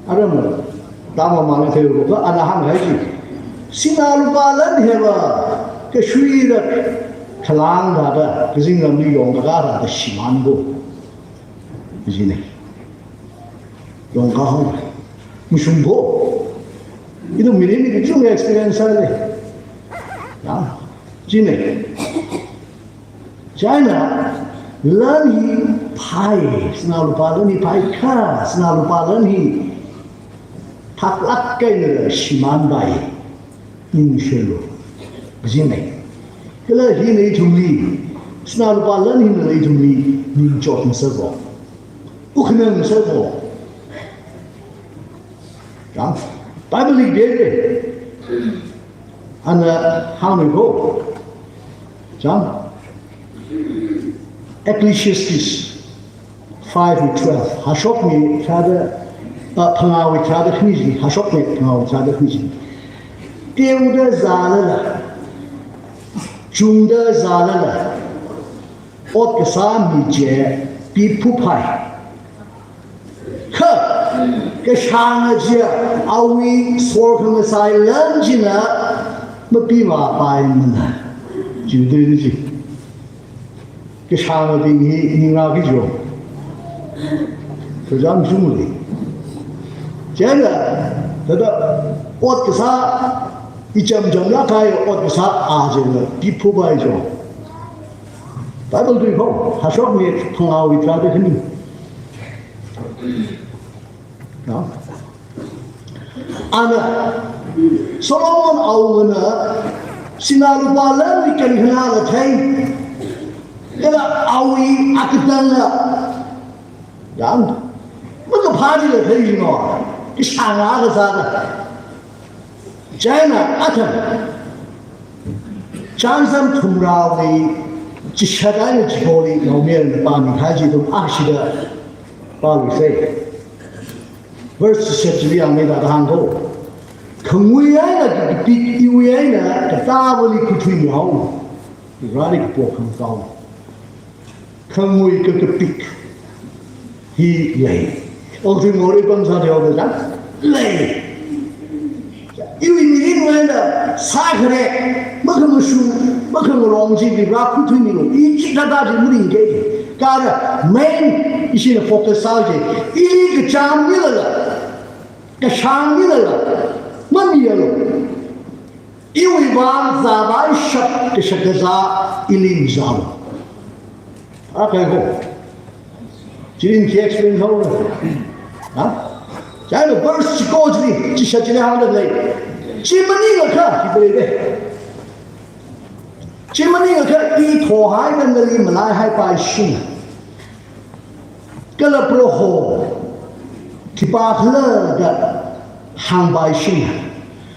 Aram, tamamang theilu kha ana hānghai chi. Sinā lupā lan hiva, kashuira khalāng thāda, kazingramli yongkakā thāda shimānlu. Jina. Yongkahao. Mashungko. Ithum mirin hi kachungkha experience sāli. Ya. Jina. China, lan hi phai, sinā lupā lan hi phai kha, sinā lupā lan hi thaklāk eina shimānpai. Ningshilu. Jina. Kala hina ithumli, sinā lupā lan hina ithumli ningchot ngasakko. Wukkhanang ngasakko. Chang, Bible li dede. Ana hāngmiko. Chang, Ecclesiastes five wui twelve. Hashok mi tharāda, ah, phangāwui tharāda khani chi, hashok mi phangāwui tharāda khani chi. Teoda zālala, chungda zālala, ot kasā mi chi piphuphai. Kha, kashānga chi awui sorkhangasai lan china mapivāpaimana. Chi dui chi. Kashāngabing hi ningra ki jo. Kazang chungli. Chieina, thāda ot kasā, ichamchamlāk kahai ot kasā a chieina piphupai jo. Bible tui kho, hashok mi phangāwui tharāda khani. No? Ana, Solomon awungana, sinā lupā lanli kankhanāla thei, kala awui akatangla, yang, makaphā chila thei jino, kashānga kasāla. Chieina athang, Chānjam thumrawui chishat eina chikoli naomayarana pāmikahai chi ithum ashida pāluisei. Verse chishat chili yangmeida kahāng kho. Khangui eina kakapik iwui eina katāvali khuithuimihaolu. Rani kapo khangkao. Khangui kakapik hi lei. Ongthui ngori pamsā deo da lei. Iwui mirinwui eina sākhare, makhamashung, makhangarong chi Vare khuithuimilu. I chithāda chi maringke. Kha main ishina focus sāki. I kachām milala, kashāng milala, mamialu. Iwui vang zāvāshap kashak kazā ili zālu. Akai kho. Chieina khi explain haola. Ha? Chieina verse chiko chili, chishat chili hāngda lei. Chi maningakha, hi pere de. Chi maningakha, i thohaida nali malaihaipaishina. Kala Proho khipākhala da hāngpaishina.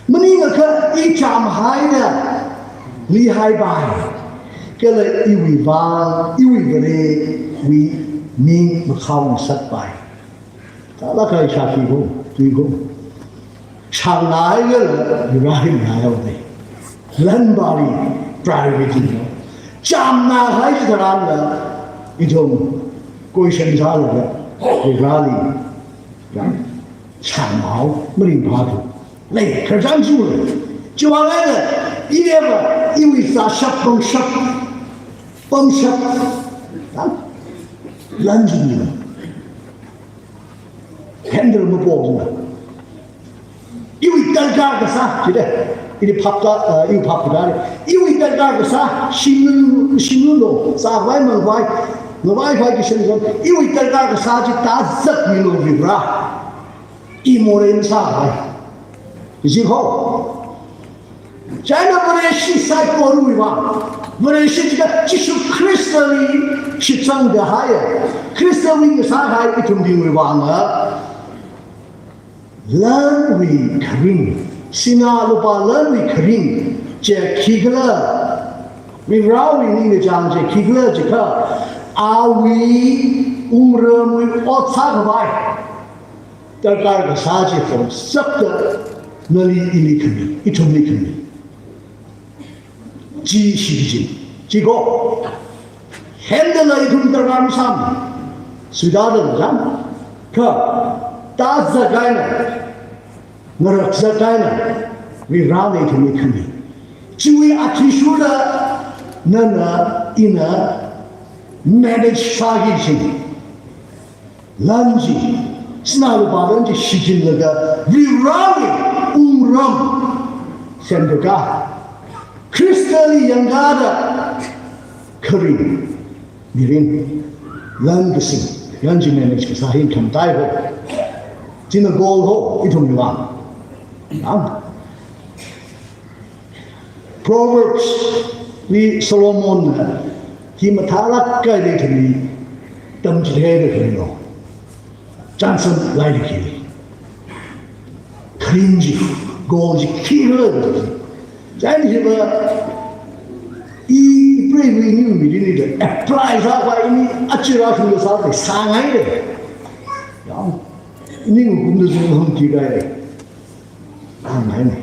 Maningakha i chāmhaida lihaipai. Kala iwui vang, iwui Varewui ming makhāngasakpai. Tālāk kahai shākhi kho, tui kho. Chāmnāhaikhala, Vare hi nāhaoda. Lan Vare priority no. Chāmnāhai chitharanla, ithum question sālaga, Vareli, ya, chāmhao, maringphāthu. Lei, khararchān chi lei. Chiwuivang eina, iva, iwui zāshap, pamshap, pamshap, ya, lan china. Handle mapongna. Iwui darkar kasā, chida. Ili phapta, uh, iwui phapta kare. Iwui darkar kasā, shim, shimlu no, sāvai mangvai, ngavai vai kishan zon. Iwui darkar kasā chi tazatmilu Vare. I morei masāvai. Ishi kho. Chieina Vareshi saikorawui vang. Vareshi jiakha Jishu Khristali shitsangda haiya. Khristawui ngasākahai ithumbingwui vangla. Lanwui kharing, sinā lupā lanwui kharing, chi khikhala, Varewui ningkachāng chi khikhala jiakha, awui wungramwui ot sākhavai darkar kasā chi hosakta, Nali ili khami, ithumli khami. Chi shikachin. Chiko. Hemdala ithum tarākha masāmana. Suidala jang. Kha. Tazat kahaina. Ngarakzat kahaina. Rirana ithumli khami. Chiwui athishurda nana ina manage sāki kajina lan chi, sinā lupā lan chi shichinlaga, Varewui wungram semkakā, Khristali yangkāda kharing, mirin, lan kasing, lan chi manage kasā hi khamtai ho. China goal ho, ithumwui vang. Ang. Proverbs li Solomonna hi mathālāk kahai leili tamchitheida khalei no. Chānsam lairik hili. Kharing chi, goal chi khikhala. Chieina hiva i, i preiwui ini mirinli da apply sākhavai ini achira shungda sākhavai sāngaida. Yang, ini ngukumda zung hung kikahaida. Sāngaina.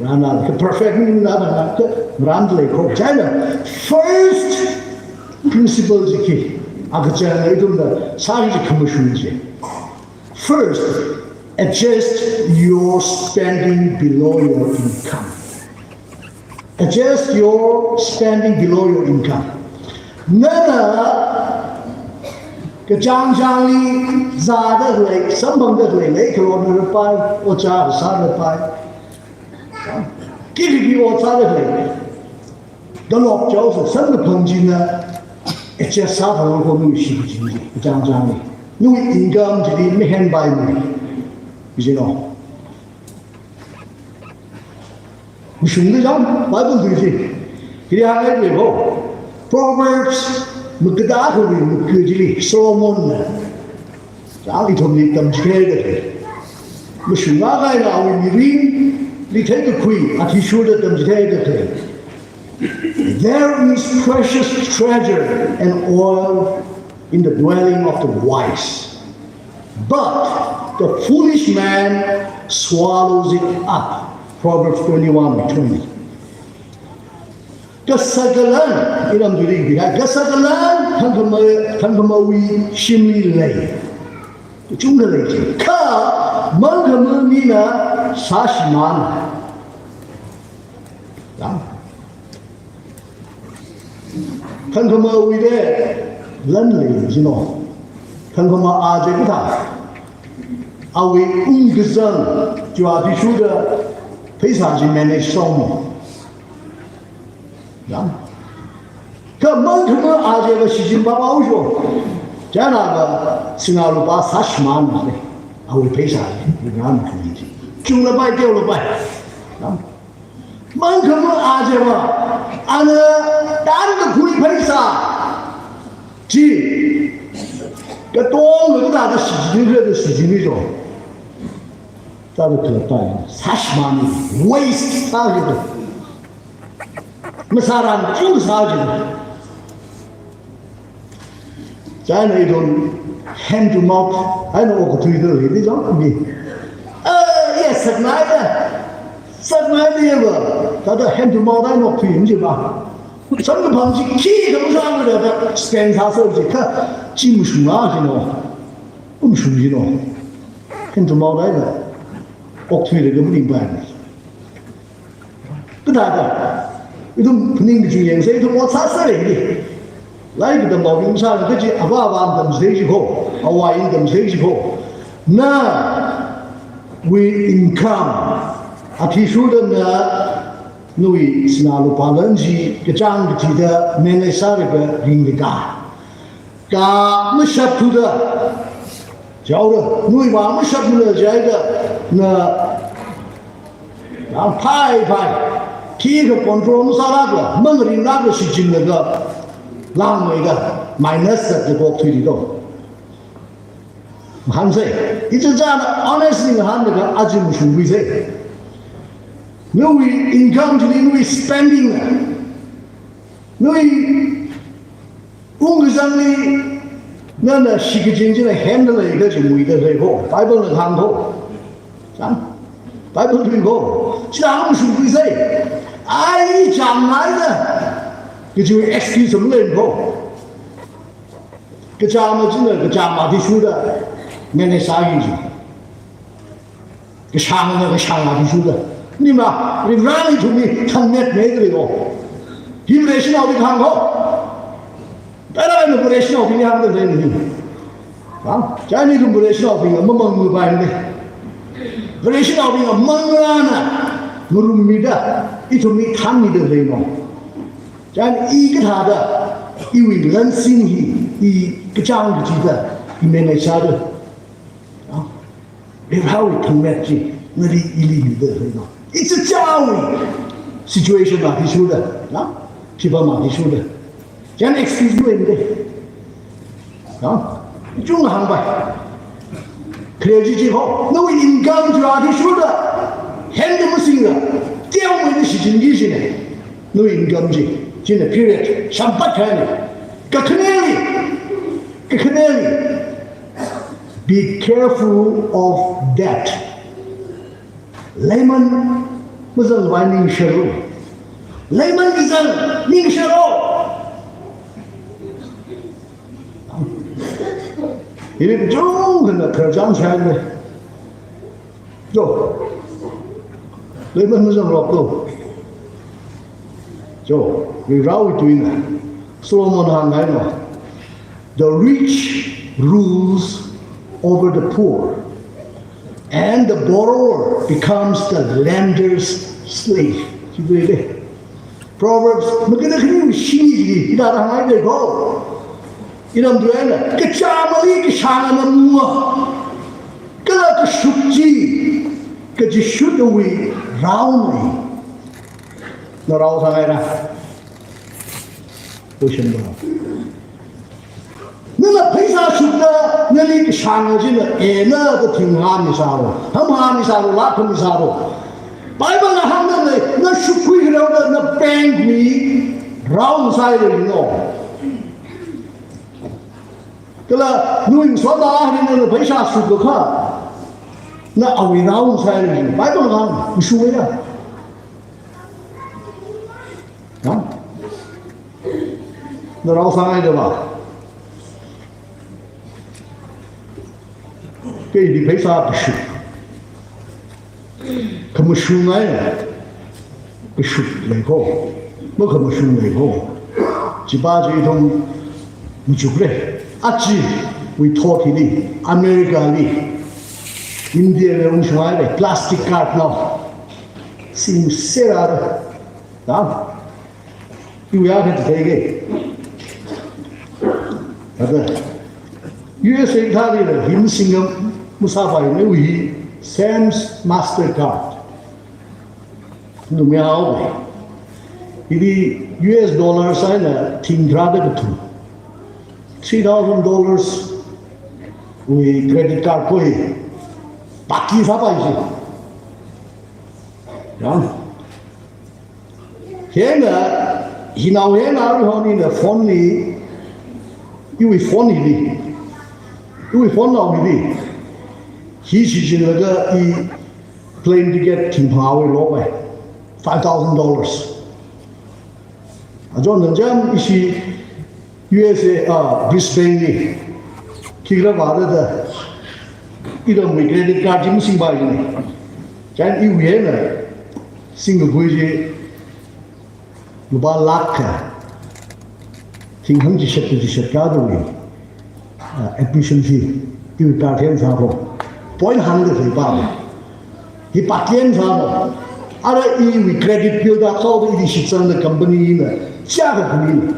Rāna, ka perfect mina da, ka rāmda lei kho. Chieina, first principle chi khi, akachang ithumna sāki kaji khamashung chi. First, adjust your spending below your income. Adjust your spending below your income. Nana, kachāngchāngli zāda khalei, samphangda khalei, leikhalona rapai, ojā sāda rapai. Kiri kiri ot sāda khalei. Dalop chao sa, samkaphang china adjust sāthang ko nawui shichin chi, kachāngchāngli. Nawui income chili mahenpaimana. Kajina. Mashungda jang, Bible tui chi. Kiri hāngngai khalei bo. Proverbs, makada kawui, maka chili, Solomonna. Chang ithumli tamchitheida khalei. Mashunga kahaina awui mirinli theikakhui, athishurda tamchitheida khalei. There is precious treasure and oil in the dwelling of the wise, but the foolish man swallows it up. Proverbs twenty-one twenty. Kasakalan, iram duri bihai, kasakalan, thangkhama, thangkhamawui shimli lei. Chungda lei chi. Kha, mangkhama mina sāshimānna. Ya. Thangkhamawui de lan lei jino. Thangkhama aja kathā. Awui ungkazang, chiwui athishurda, pheisā chi manage sāhaomo. Ya. Kha mangkhama ajava shichin pāpāhaosho. Chieina va sinā lupā sāshimānna le. Awui pheisā le. Ngarān khalei chi. Chunglapai, teolapai. Ya. Mangkhama ajava. Ana tānkakhui pheisā chi. Katonga kathāda shichin, kathāda shichin mijo. Tāda khalapa. Sāshimānna. Waste sāki. Masāran chungsā chi. Chieina ithum hand to mouth, eina okathuida leida jang mi. Eh, yes, saknaida. Saknaida yava. Thāda hand to mouth eina okathui yam chi ba. Samkaphang chi khi khamashungda da spend sāsa chi kha chi mashunga jino. Mashung jino. Hand to mouth eina okthuida kha maningpai. Kathāda, ithum phaning kachungkha yangsa, ithum ot sāsāra hi. Lairik katamnaobing sāra kaji, avā avāna tamchithei jiko, avā ina tamchithei jiko. Nawui income, athishurda na, nawui sinā lupā lan chi, kachāng kachida, manage sālaga ringlika. Kha mashapthuda, jaoda, nawui vang mashapthuda jihaida, na, na phaiphai, khikha control masālākla, mangaringlākla shichinlaga, langmeida, minus zatda okthuida do. Ngahānsa, ichichāna honestly ngahānlaga aja mashungkhuisa. Nawui income chili nawui spending, nawui ungkazangli, nana shichin china handle leiga chi muida lei ho. Bible na hāng ho. Chang. Bible tui ko. Chila hāngshungkhuisai. Ai chāngngaida. Kachi excuse malei ko. Kachāng machina kachāng athishurda. Mene sāki chi. Kashāngna kashāng athishurda. Nima, Varena ithumli thangmetmeida lei ko. Hi Vareshinaobing hāng ko. Tara ina Vareshinaobing hāngda lei ni. Ha? Chieina ithum Vareshinaobing mamangmeipaimana. Vareshinaobing manglāna ngarummida, ithumli thangmida lei no. Chieina i kathāda, iwui lansin hi, i kachāng kachida, i mene sāda. Ha? Varewui thangmet chi, nali ili mida lei no. Ichichāwui situation athishurda, ha? Phipam athishurda. Chieina excuse malei. Ha? Chungda hāngpai. Khare chi chi ko, nawui income chi athishurda. Henda masingra. Teomeida shichinki china. Nawui income chi. China period. Shamphat khaina. Kakhaneli. Kakhaneli. Be careful of debt. Leiman mazangvai ningshilu. Leiman kazang ningshilu. Hili kachungkhana khararchān shāile. Jo. Leiman mazangloklu. Jo. Varewui tuina. Solomon hāngngaina. The rich rules over the poor, and the borrower becomes the lender's slave. Chi veile. Proverbs, makada khani shini ji, ina da hāngngai ko. Ina mdu ena, kachāng mali kashāngna mua. Kala kashuk chi, kachishutwui raona. Na rao sāngaira. Question ba. Nana pheisā shukda, nali kashāng china, ena da thing hānmi sālu. Ham hānmi sālu, lāk hānmi sālu. Bible na hāngda lei, na shukkhui kharāda, na bank wui rao sāhaira no. Kala, nawui ngasotnao akhana nali pheisā shukakha, na awui rao sāhaira no. Bible na hāng, shuya. Ha? Na rao sāngaida ba. Kei di pheisā kashuk. Khamashungngai. Kashuk lei ko. Makhamashung lei ko. Chipa chi ithum machukle. Achiwui thot hili. America li. India li ungshungngaile. Plastic card nao. Singserra. Ha? Iwui ya kachithei ke. Ada. U S A thāli la, him singam masāpaimana iwui hi Sam's Mastercard. Numei hao. Hili U S dollars eina thing tharāda kathum. Three thousand dollars wui credit card koi. Paki sāpai chi. Ya. Hina, hinao hina arui hon ina phone li, iwui phone hili, iwui phone nao hili, hi shichinlaga i plane ticket thingphangāwui lopai, five thousand dollars. Ajo nanjam ishi U S A, ah, Brisbane li, khikhala vāda da, iramwui credit card chi masingpai jina. Chieina iwui eina, singkakhui chi, lupā lakh kha, thing hangchishat kachishat kadawui, ah, admission fee, iwui card hi eina sākho. Point hāngda khalei pa. Hi pātien sāmo. Ara iwui credit build up sāda ili shitsangda company na chiyākha khuina.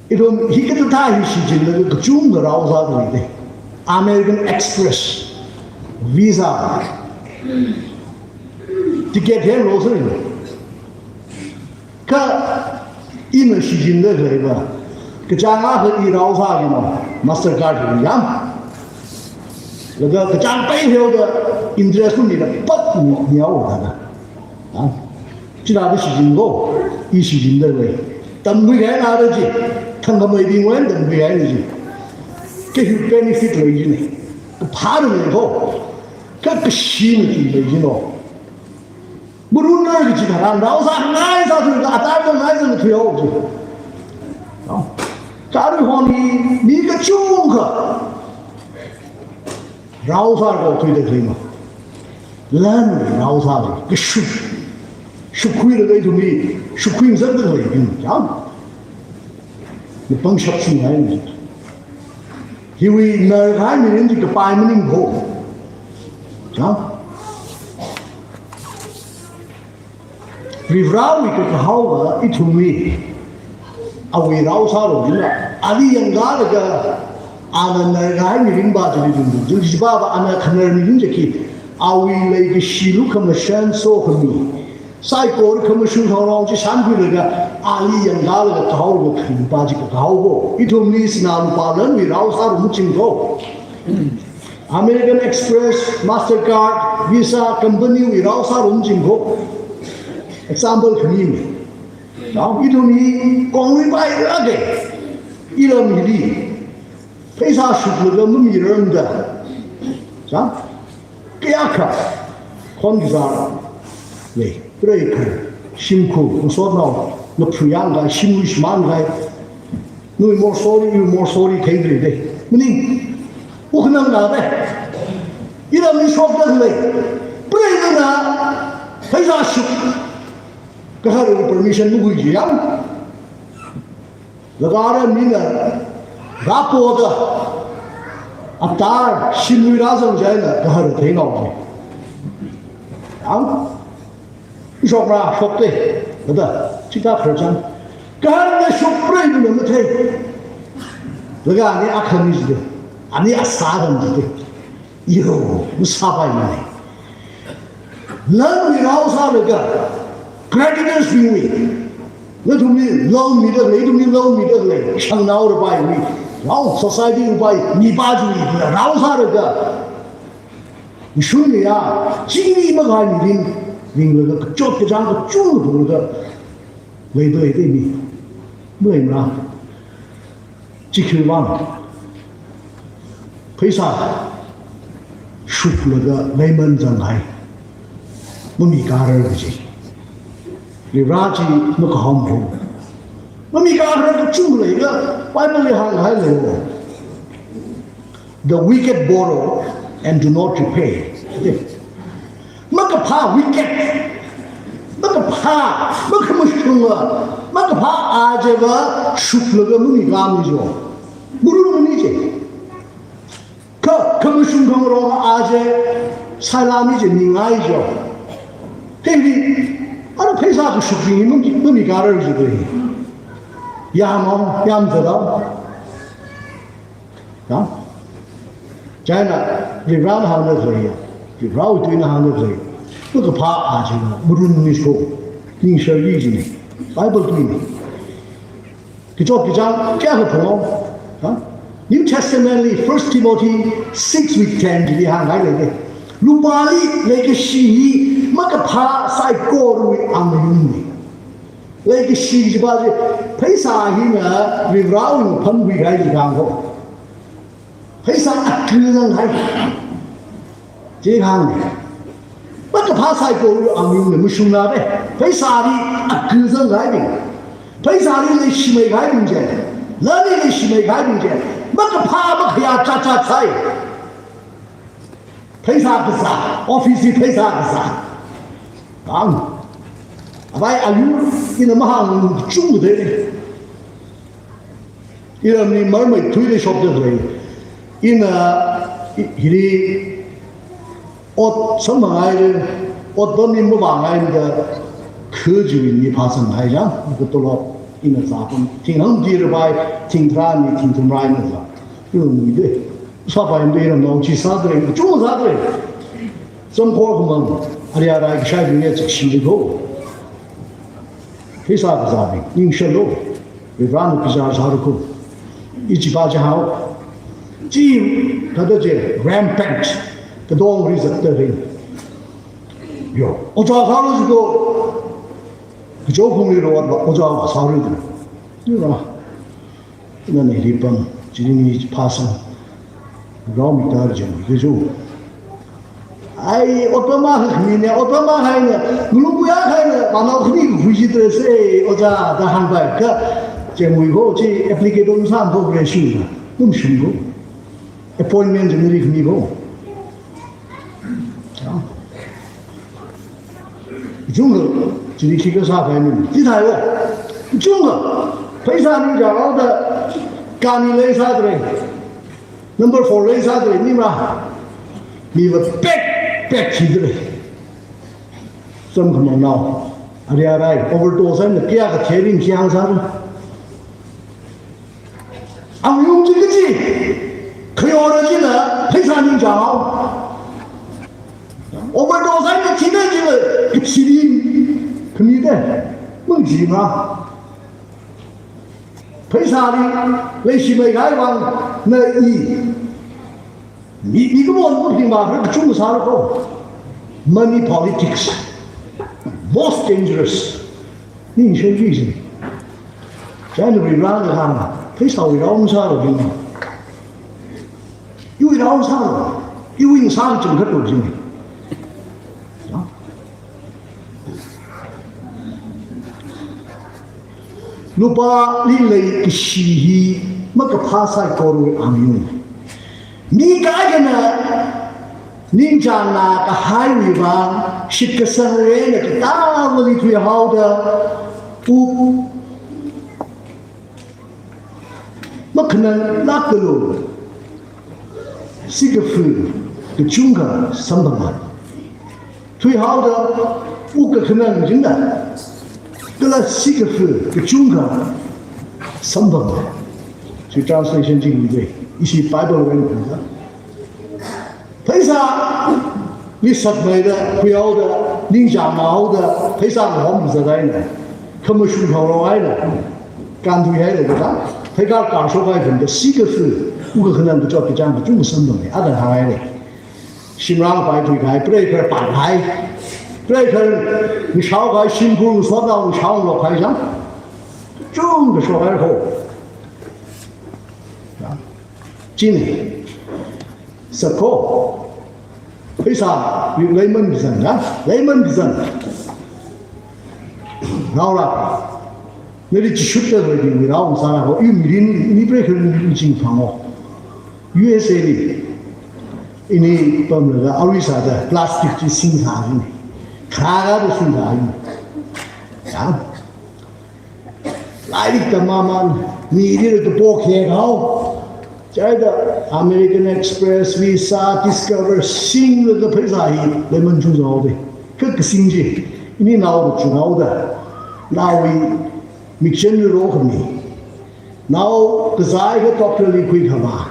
Ithum hikathā hi shichinlaga kachungkha rao sāda leide. American Express, Visa, ticket hi eina losāli. Kha ina shichinda khalei pa. Kachāng akha i rao sāki no, Mastercard hi yam. Laga kachāng pai heo da interest mi da pat mi, mi ao da na. Ha? Chila da shichin ko, i shichinda khalei. Tamkhui kahaina da chi, thangkhameibingwui eina tamkhui kahaina chi. Kha hi benefit lei jina. Kaphā da lei ko. Kha kashina chi lei jino. Marunra kaji tharan rao sāngai sāthuilaga atam sāngai sāthuihao ji. Nao. Kha aruihon hi mi kachungkha rao sāra kothuida khalei ma. Lan rao sāra kashuk. Shukkhuilaga ithum hi shukkhui ngasakda khalei bing. Chang. Napangshap singai. Hiwui narkahai mirin chi kapai maningho. Chang. Varivarawui kakahaowa ithumwui awui rao sāra jina, ali yangkalaga ana narkahai mirin pa chili jung jung jipapa ana khanar mirin chi khi, awui leikashi lukhamashan sokhami, saikora khamashung khangarong chi shānkhuilaga ali yangkalaga kahaowa khani pa chi kakahao ko. Ithumli sinā lupā lanwui rao sāra machingko. American Express, Mastercard, Visa company wui rao sāra machingko. Example khani ni. Nao, ithum hi kongri pai rake. Iram hili. Pheisā shuklaga mamirarmada. Chang? Kayākha khon kazā lei, preikhar, shimkhur, ngasotnao, ngaphuyang kahai, shimui shimān kahai, nawui morsori, iwui morsori theidalei dei. Maning, ukhanang na dei. Iramli shokda lei. Preina pheisā shuk. Kaharwui permission makhui jiyang. Laga ara mina rapoda atar shimui rāzang jaina kahar theinao. Ang shokra shokte, kada chita kharchan. Kaharna shokpreina mathei. Laga ani akhani jide, ani asāran jide. Yo, masāpai nai. Lanwui rao sālaga, creditors bingwui. Nathumli loan mida lei, ithumli loan mida lei, shangnao rapaiwui. Rao society rapai, mipa chiwui, rao sālaga. Shunliya, chili makahai mirin, ringlaga kachot kachāng kachungkha phunglaga. Leida leida mi. Maleimara. Chi khiwuivang. Pheisā shuklaga leiman zanghai. Mamikārar kaji. Rira chi makahomho. Mamikārar kachungkha leiya, Bible li hānghai leiho. The wicked borrow and do not repay. Makaphā wicked. Makaphā, makhamashunga, makaphā ajava shuklaga mamikārmi jo. Marunmi je. Kha, khamashung khangarong aja sailāmi je mingai jo. Hili, ara pheisā kashukbing hi mami, mamikārar jide. Yamong, yamzadong. Ya? China, Varivarana hāngda khalei, Varivarawui tuina hāngda khalei. Makaphā ajana, marunmi ko, ningshari jine. Bible tuina. Kachot kachāng, kayākha phungao. Ya? New Testament li, First Timothy six wui ten chili hānghai lei. Lupāli leikashi hi, makaphā saikorawui angayungna. Leikashi jipa chi, pheisā hina Varivarawui ngaphanhuikahai chi kahāng ko. Pheisā akazanghai. Chi kahāngna. Makaphā saikorawui angayungna mashungna be. Pheisāli akazanghaibing. Pheisāli leishimeihaibing je. Lanli leishimeihaibing je. Makaphā makhayā chāchā sai. Pheisā kazā, office li pheisā kazā. Ang. Abai ayu, ina mahāng chungde. Iramli marmei thuida shokda lei. Ina, i-, hili ot samphanghaire, ot pamli mavānghaida, khajiwui ni phāsanghai jang, katolop, ina zāpam, thing hangdi rapai, thing tharā ni, thing thumrā ina zā. Iramli de. Sāpai mde iramnao chi sādalei, kachungkha sādalei. Samkhor khamang, ari arai kashaibing ya chakshili ko. Pheisā kazābing, ningshālu. Varivarana bichar sālu ko. Ichipa chihao. Chi, thāda je, rampant. Kadong rizat da ring. Yo, ojā sālu jiko. Kajo kungli rawat ba, ojā ba sālu jiko. Yo, ra. Nani ripam, chini phāsang, rao mi tar jam, kajo. Ai, Obama hakhami ne, Obama haine, ngulung kuya haine, panao khani khui jidre se, oja da hāngpai, kha, chengwui ho, chi applicable sāmphok re shi, kum shim ho. Appointment jing ri khami ho. Ya. Chungkha, chili khi kasā pai ni, chi thai wo. Chungkha, pheisā ningchānghaoda, kani leisādre. Number four leisādre, ni ma. Miva pek, pek chidre. Samkhamangnao. Ari arai, overdose eina kayākha therin khi hāngsāra. Angyung chi kaji, khayora china, pheisā ningchānghao. Overdose eina thida chila, kachirin, khamida, mangji ma. Pheisāli, leishimei kahai vang, na i. Mi, mi kumon kumthing ma, kachung sāra ko. Money politics. Most dangerous. Ningshong chi. China rirang kahāng. Pheisāwui rao masāra jing. Iwui rao sāra. Iwui sāra jing khato jing. Ya. Lupāli leikashi hi makaphā saikorawui angyung. Mi kaikhana ningchāngnā kahaiwui vang, shitkasang eina katāvali thuihaoda, u, makhananglākalu, sikafu kachungkha samphanga. Thuihaoda u kakhanang jingna, kala sikafu kachungkha samphanga. Chi translation chi hili, ishi Bible wui eina khuiya. Pheisāli satmeida, khuihaoda, ningchānghaoda, pheisā ngahom zat eina, khamashung haorong eina, kānthuihaida kathā, pheikar kashok kahai tangda sikafu, u kakhanang kachot kachāng kachungkha samphanga, adan hānghai. Shimrang pai tui kahai, preikhar pānghai, preikhar ngashao kahai, shimkhur ngasotnao ngashao ngalok kahai chang, chungkha shokhai ko. Ya. Chini. Sako. Pheisā, leiman kazang, ya? Leiman kazang. Naora. Nali chishut da loi di, mi rao sāra ho, i mirin, mi preikhar mirin chingphang ho. U S A li. Ini pamlaga, arui sāda, plastic chi singthā ni. Kharāda singthā ni. Ya. Lairik tammaman, mili kapo khe kao. Chieina American Express, Visa, Discover, singlaga pheisā hi, leiman chungzang haoda. Kha kasing chi, ini nao chunghaoda. Naowui mikchenli rokhami. Nao kazai kha doctor li khuikhama.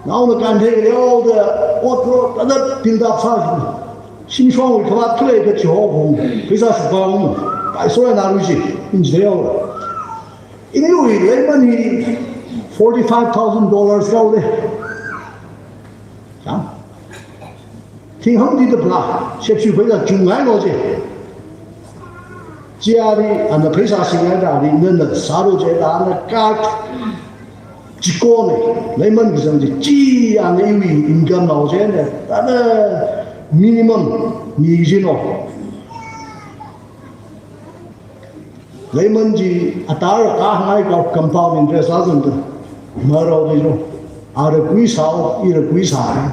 Naona kanthei leoda, ot ro, tada build up sā. Shimshongwui khavāt khalei kachi ho hong. Pheisā shukpa hong. Pai soya na ruji. Injeo. Iniwui leiman hi forty-five thousand dollars haoda. Ya. Thingham di da pla, shepshu pheisā chungngai lo je. Chiari, ana pheisā singngaida ari, nana sāro je, da ana ka chiko ne, leiman kazang je, chi ana iwui income lo je ne, ana minimum ni jino. Leiman chi atar kahāngai ka compound interest la zangda. Marao de jo. Ara kui sao, ira kui sa.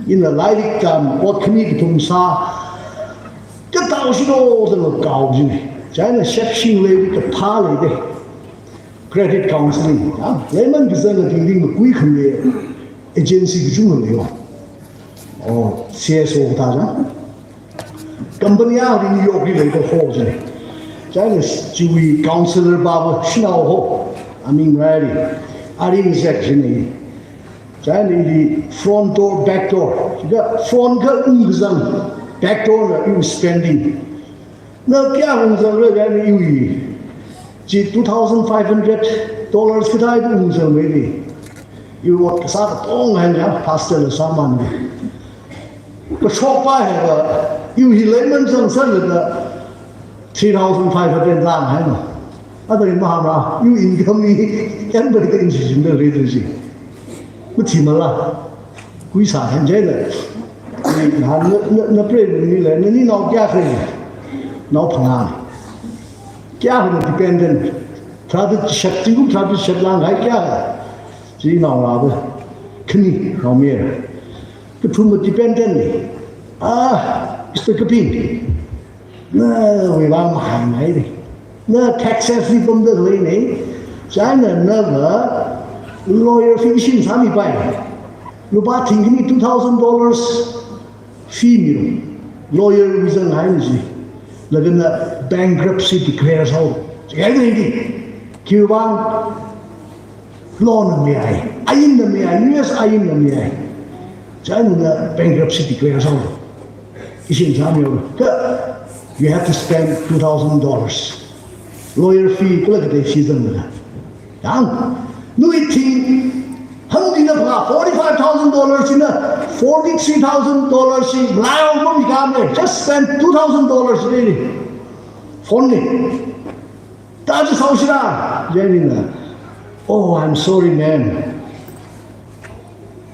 Ina lairik tam, ot khani kathum sā. Katao shino zangda kao jine. Chieina shepshing lei kaphā leide. Credit counseling. Ya. Leiman kazang la ding ding kui kham le. Agency kachungkha lei yo. Oh, C S O kathā jang. Company a New York li leida ho jine. Chieina chiwui counselor pava shinao ho. Aming rari. Ari exec jine. Chieina ili front door, back door. Chida front kha ungkazang. Back door na iwui spending. Na kayā ungzangra chieina iwui. Chi two thousand five hundred dollars kathā iwui ungzang mili. Iwui ot kasā katong haiya, pastor la sāman. Kashokpa haiva, iwui hi leiman zangsanlaga three thousand five hundred lang haina. Ada i mahāngra, iwui income hi, en bai ka institution da rate ji. Kuthimala, kuisa hen jaila. Na, na, na, na prei ni le, nani nao kayākha? Nao phangā. Kayākhana dependent? Tharāda chishat, zingkum tharāda chishat lānghai kayākha? Chi naongalāva khani, naomayara. Kathuma dependent ni. Ah, Mister Kaping, nawui vang mahaingai ni. Na Texas li pamda leini. China nava lawyer fee ishin sāmipai. Lupā thingkhani two thousand dollars fee milo. Lawyer wui zanghai ni chi. Laga na bankruptcy declare sālo. Chi hai ni. Khiwui vang? Law na mayai, ainna mayai, U S ainna mayai. China na bankruptcy declare sālo. Ishin sāmihaoda, you have to spend two thousand dollars. Lawyer fee kala kathā fee zangda. Yang, nawui thing hangchina phangā, forty-five thousand dollars china, forty-three thousand dollars chi, lao mo mi kam le, just spend two thousand dollars really. Phone ni. Taji saoshira, Jenny na. Oh, I'm sorry, man.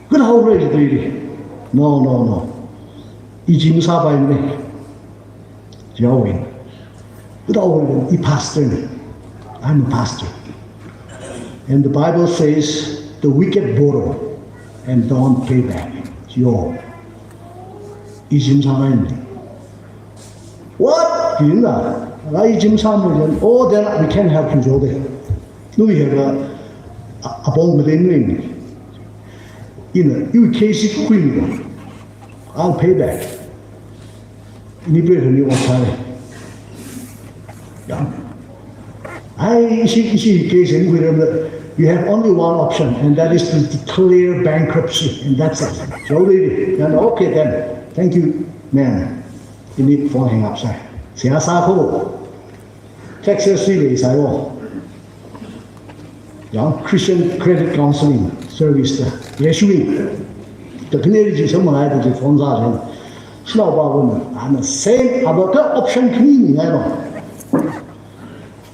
Good how really. No, no, no. I gym sāpaimana. Jiawin. Good how really. I pastor ni. I'm a pastor. And the Bible says the wicked borrow and don't pay back. Yo. I gym sāpaimana. What? Ina, I gym sāmana. Oh, then we can help you, Jode. Nawui haiva, a, apong made nui. Ina, iwui case khuimi. I'll pay back. Ini pray ni wa sai. Ya. Ai, ishi, ishi case ni khuiramda, you have only one option, and that is to declare bankruptcy, and that's it. So, really, and okay then, thank you, ma'am. Ini phone hang up sai. Seihā sākho. Texas li leisai wo. Yang Christian Credit Counseling Service da. Yeshui. Da khani ri ji samlai da ji phone sāsa. Sinaopa wana, ana same, ava kha option khani mingailo.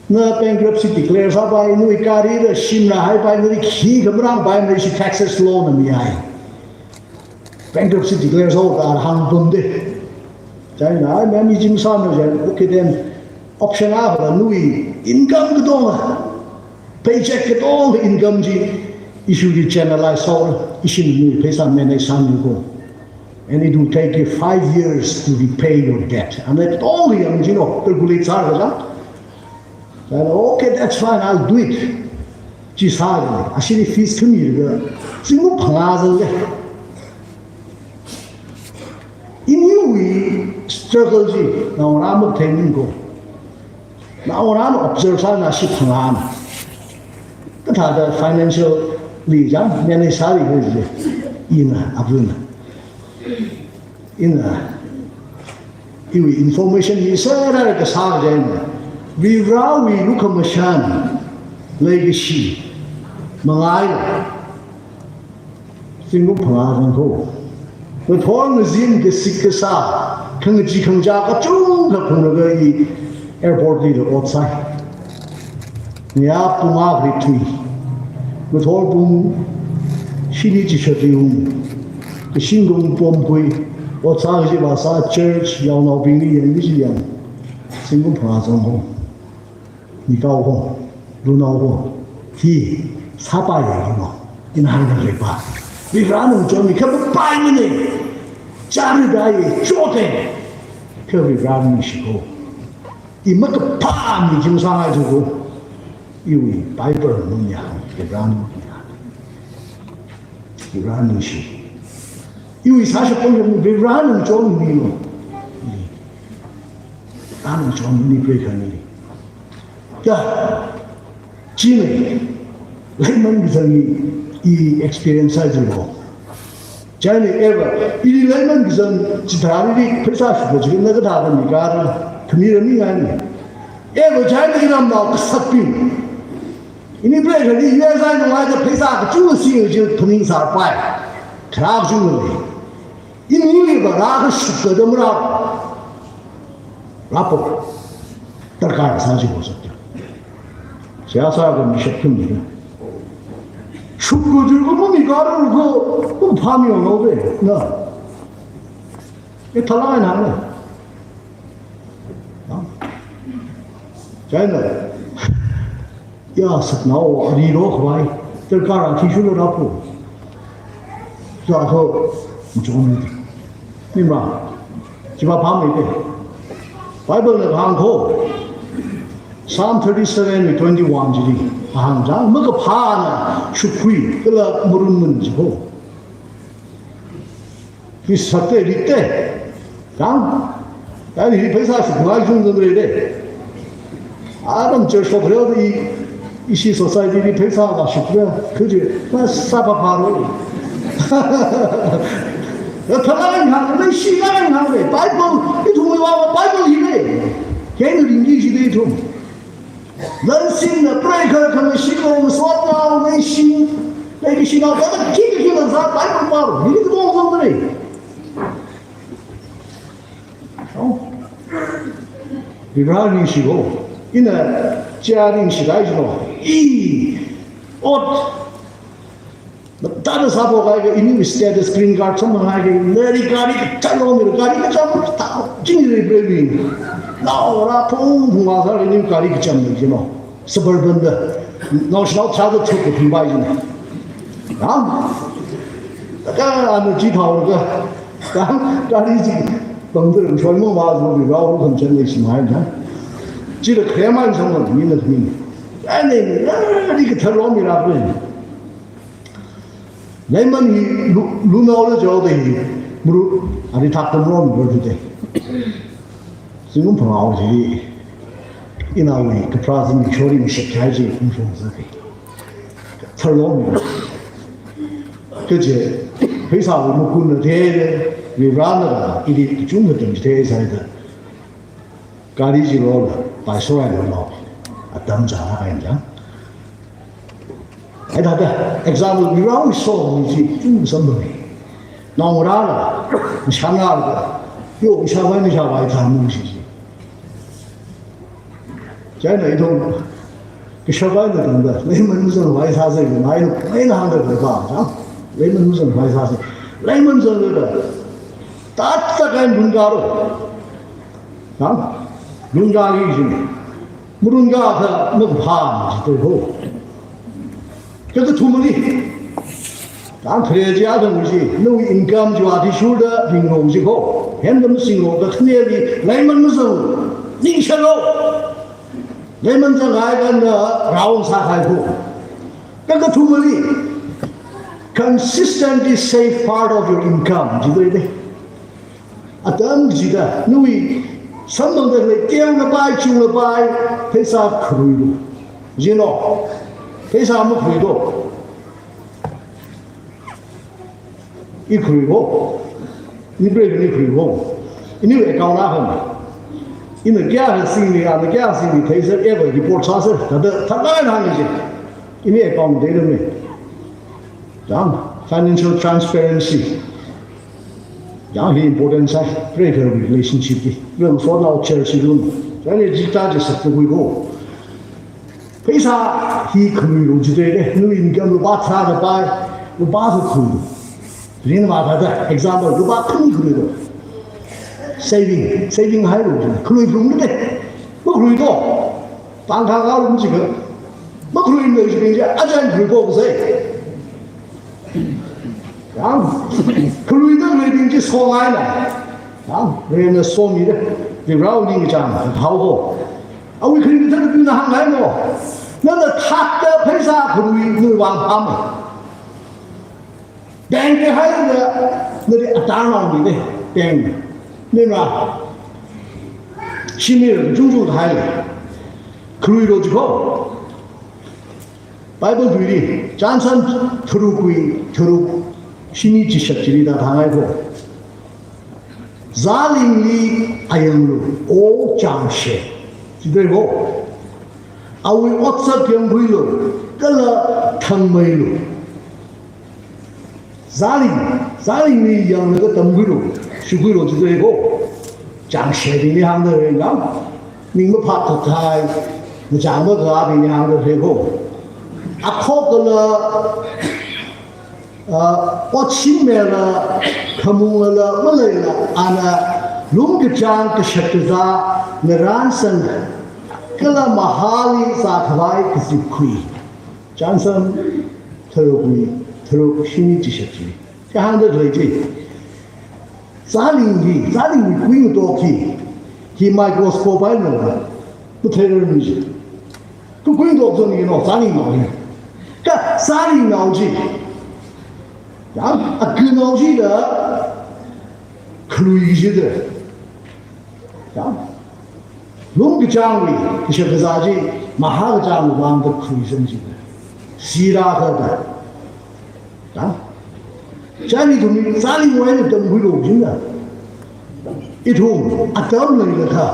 Na bankruptcy declare sāpai, nawui gari da shimrahaipai, nawui khi khamarangpai, nawui shi Texas law na mihai. Bankruptcy declare sāda hāngpamda. China, ai, ma'am, i gym sāmana, okay then, option akha nawui income katonga, paycheck katonga income chi, ishi channelize sālu, ishina nawui pheisā manage sāmilu ko. And it will take you five years to repay your debt. Ana katonga yang chino, calculate sālaga. Then, okay, that's fine, I'll do it. Chi sālaga, ashili fees khami laga, zingkum phangā zangda. Iniwui struggle chi, naongarā matheimana ko. Naongarāna observe sāna shi phangāna. Kathāda financially jang, manage sāli khala ji. Ina, avana. Ina, iwui information hi sāra kasā jina. Varivarāwui lukhamashan, leikashi, mangai, zingkum phangā zangkho. Ngathor ngazin kasik kasā, khangachee khangachā kachungkha phunglaga i airport li da ot sai. Ngayā pung akha li thui. Ngathor pung shini chishat li hung. Kashing kung pom khui. Ot sā kaji vāsā church, yaonaobingli yang, mi chi yang. Zingkum phangā zangkho. Mikao kho, lunao kho. Hi, sāpaiya kho. Ina hāngda leipa. Varivarāna ngachonmi kha papaimana. Chāri dai chote. Kha Varivarā ningshi kho. I makaphā mi gym sāngai chi ko. Iwui Bible nung ya, Varivarā nung ya. Varivarā ningshi. Iwui sāshapam ya Varivarā ngachonmi lo. Varivarā ngachonmi pray khani. Ya. China, leiman kazang i, i experience sāi jilo. China eva, ili leiman kazang chitharāli pheisā shukho china kathāda mi kara, khamira mi ngani. Eva China iramnao kasatbing. Ini pray khani U S A nungai da pheisā kachungkha sing chi phaningsāpai. Kharā kachungkha lei. Inili va rākashuk kadam rā. Rāpo. Darkar sā chi ko sāda. Seihā sākha mi shap khami na. Shuk ko ju ko mi kara ko, ko phami lo ve. Na. E thalai na ne. China. Ya saknao ari lo khwai. Terkara thishu lo rapu. Sa kho. Mchon. Ni ma. Chiva pam ite. Bible na hāng kho. Psalm thirty-seven verse twenty-one chili. Hāng jang makaphāna shukhui kala murun mun ji kho. Hi sakte rite. Kang? Kani hi pheisā shukngai jung jung rite. Adam church of real i, ishi society li pheisā va shukra. Kuji, na sapa paro. Na thalai hāng, na shi ngai hāng le. Bible, ithum wa Bible hi le. Keng ringi shi de ithum. Lansin na pray kar kar na shi ko, masot na, na shi, na ki shi na, ba ki ki na za, Bible paro. Ni ki dong dong de. Oh. Vivra ningshi ko. Ina chia ningshi dai jino. I. Ot. Mathāda sāphokhaiakha iniwui status, green card samphangkhaiakha, nali gari kacham lo mi, gari kacham ta, chingri brevi. Nao ra phung phung wa sā iniwui gari kacham ni jino. Suburban da. Naoshinao tharāda thuk kaphung bai jino. Ha? Taka anu chi thao ka. Ka, gari chi. Bangda rang shoi mo ma zo bi rao kam chan le shi mai na. Chida khremān samphang mi na mi. Ani, nali kathar lo mi ra brevi. Leiman hi lu, lunao la jao de hi, muru, ari thak tam rom ro de. Singum phangao hi, ina wui, kaphra zin shori mi shek chai ji, kum shong zi de. Thar lo mi. Kaje, pheisā wui mukun na de, ri ran na, ili kachung katam de, sai da. Gari chi lo la, pai so ai lo lo. Atam ja la kai ja. Ai da da, example, mi rao so mi chi, chu sam ba ni. Nong ra la, shan ra la. Yo, sha bai ni sha bai ta mu shi. China i dong. Ki sha bai na dong da. Leiman zang bai sa zai, mai, mai na hang da ba, ja. Leiman zang bai sa zai. Leiman zang da. Ta ta kai mun ga ro. Ha? Lungkāki jing. Malungkāda makaphā jitei ho. Kakathumali. Tang phre chi adang chi, nawui income chi athishurda ringlo ji ho. Henda masinglo kakhaneli, leiman mazang. Ningshalo. Leiman zanghai kanda rao sākahai ho. Kakathumali. Consistently save part of your income. Jitei de. Atam jida, nawui, samphangda lei, teonapai, chungnapai, pheisā kharui do. Jino, pheisā makharui do. I kharui ho. Ni break ni kharui ho. Iniwui account a hān. Ina kayā singli, ana kayā singli, theisa, ever report sāsa, thāda, thāda hān ji. Ini account de de me. Yang, financial transparency. Yang hi important sai, prayer relationship hi. Yang so nao church hi lun. Yang hi jita je sak kui ko. Pheisā hi kharui lo jitei de, nawui income lupā tharānapai, lupā so kharui lo. Rin ma thāda, example, lupā khani kharui lo. Saving, saving hai lo, kharui lo de. Makharui do. Pangkha ngao lung chi ka. Makharui mei chi bing chi, ajan kharui bo sai. Yang, kharuida mei bing chi songai na. Yang, rena somi de. Di rao ning chang, hao ho. Awui kharing kathar bing na hānghai mo. Nana thāda pheisā kharui nawui vang phāmei. Bank li haida, nali atar nao mi de, bank. Ni ma. Shimir, jung jung haile. Kharui lo ji ko. Bible tuili, Chānsan tharuk kui, tharuk, shini chishat chili da thāngai ko. Zalingli ayanglu, o chāngshe. Jitei ko. Awui otsak yangkhuilu, kala thangmeilu. Zaling, zalingli yanglaga tamkhuilu, shukhuilu jitei ko. Chāngshe bingli hāngda rei na. Ning maphat kathai, machāng makā bingli hāngda rei ko. Akhok kala Ah, otshim mela, khamung lala, maleila, ana lungkachāng kashak kazā, ngarān san, kala mahāli zākhavai kazipkhui. Chānsam, tharukli, tharuk shini chi shakli. Kahāngda khalei chi. Zāling hi, zāling hi kuingatok hi. Hi microscope eina, matheirarmana chi. Kha kuingatok zong hi no, zālingnao hi. Kha zālingnao chi. Ya, akhannao chila khalui chida. Ya. Lungkachāngwui, kashak kazā chi, mahākachāngwui vang da khalui san chida. Sirā kada. Ya. Chieina ithum zālingwui eina tamkhuilu jida. Ithum, atam leilakha.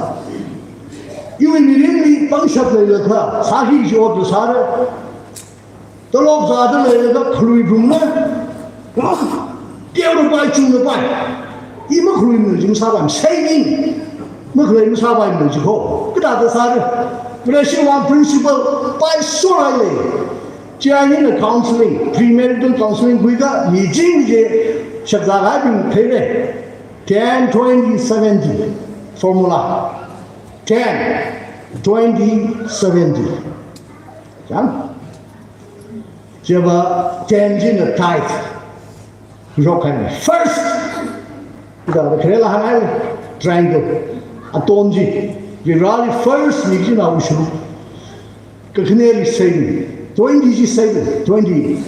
Iwui mirinli pangshap leilakha, sāki kaji ot sāra. Tolop zāda leilaga khalui phungna. Teoda pai, chungda pai. I makhaluimana chi masāpai, saving. Makhalei masāpaimana chi kho. Kathāda sāra. Vareshi vang principle paisorai lei. Chieina counseling, premarital counseling khuiakha, mi ching chi shakzā kahaibing theira. Ten, twenty, seventy. Formula. Ten, twenty, seventy. Chang? Chiva ten china tithe. Rok hai. First, ida khare la hanai triangle. Aton chi. Vareli first mi china ushuruk. Kakhaneli saving. Twenty chi saving. Twenty.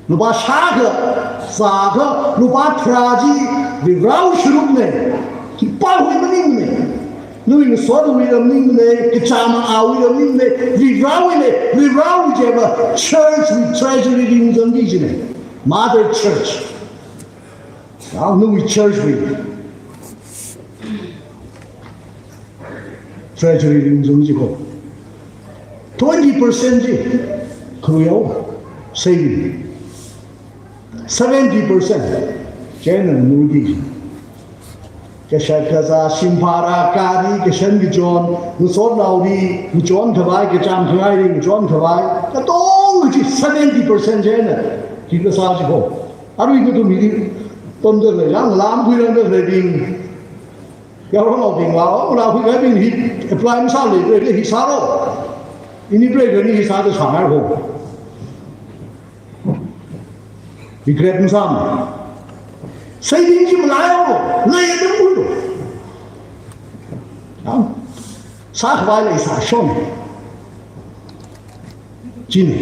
Lupā shākha, zākha, lupā tharā chi, Varewui ushurukna. Khipāwui maningmana. Nawui ngasotwui maningmana, kachāmawui maningmana, Varewuina, Varewui chiva, church wui treasury ringzangki kajina. Mother church. Now, nawui church wui treasury ringzang chi kho. Twenty percent chi khaluiao, saving. Seventy percent chieina nawui chi. Kashak kazā, shim bhara, gari, kashan kachon, ngasotnaoli ngachonkhavai, kachām khangaili ngachonkhavai, katonga chi seventy percent chieina khi kasā chi kho. Arui ngathum hili pamda lei, yang lam khuirangda leibing. Yaronnaobingla, oh, la khuikahaibing hi apply masālei, khuilaga hi sālu. Ini break ni hi sāda sāngai kho. Regret masāmana. Saving chi malailu, lei atam khuilu. Ang, sākhavai leisā shon. China.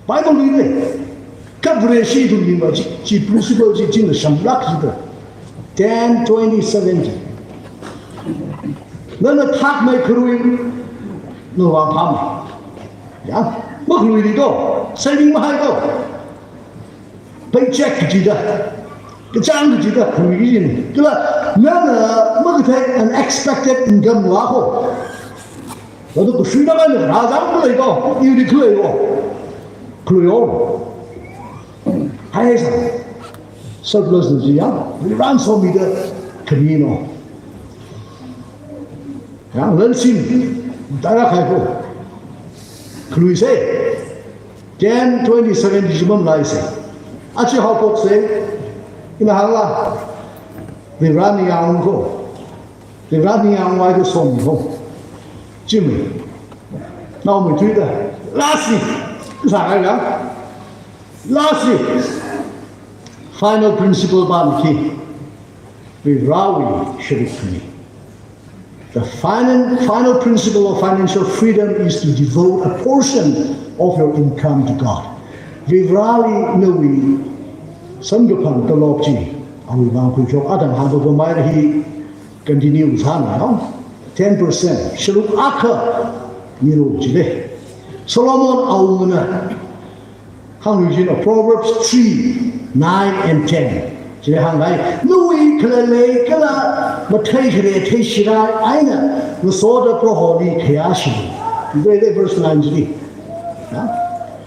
Bible li lei. Kha Vareshi ithum ringva chi, chi principle chi china shamlak jida. Ten, twenty, seventy. Nana thakmei kharui, nawui vang phāmei. Ya, makhaluili do, saving mahai do. Paycheck kajida, kachāng kajida khalui kajina. Kala nana makathei unexpected income la kho. Lado kashuida mana rāzang malei kho, iwuili khalei kho. Khaluiao. Hai sa. Surplus na chi ya, rānsomida khamino. Ya, lansin, tara khai kho. Khaluisa. Ten, twenty, seventy chi mamalaisa. Achi haophoksa. Ina hāngla. Varena yang kho. Varena yang wai kho somi kho. Chimei. Naomeithuida. Lastly. Sākahai ya. Lastly. Final principle pāna khi. Varewui sharuk khami. The final, final principle of financial freedom is to devote a portion of your income to God. Vareli nawui samkaphang tolop chi, awui vang khuishok, atam hāngda khamei hi continue sāna, no? Ten percent, sharuk akha milu jilei. Solomon awungana, hānglu jina, Proverbs three, nine and ten. Chili hānghai, nawui khalalei kala mathei khare theishirai eina ngasoda Proholi khayāshi. Read verse nine chili. Ya?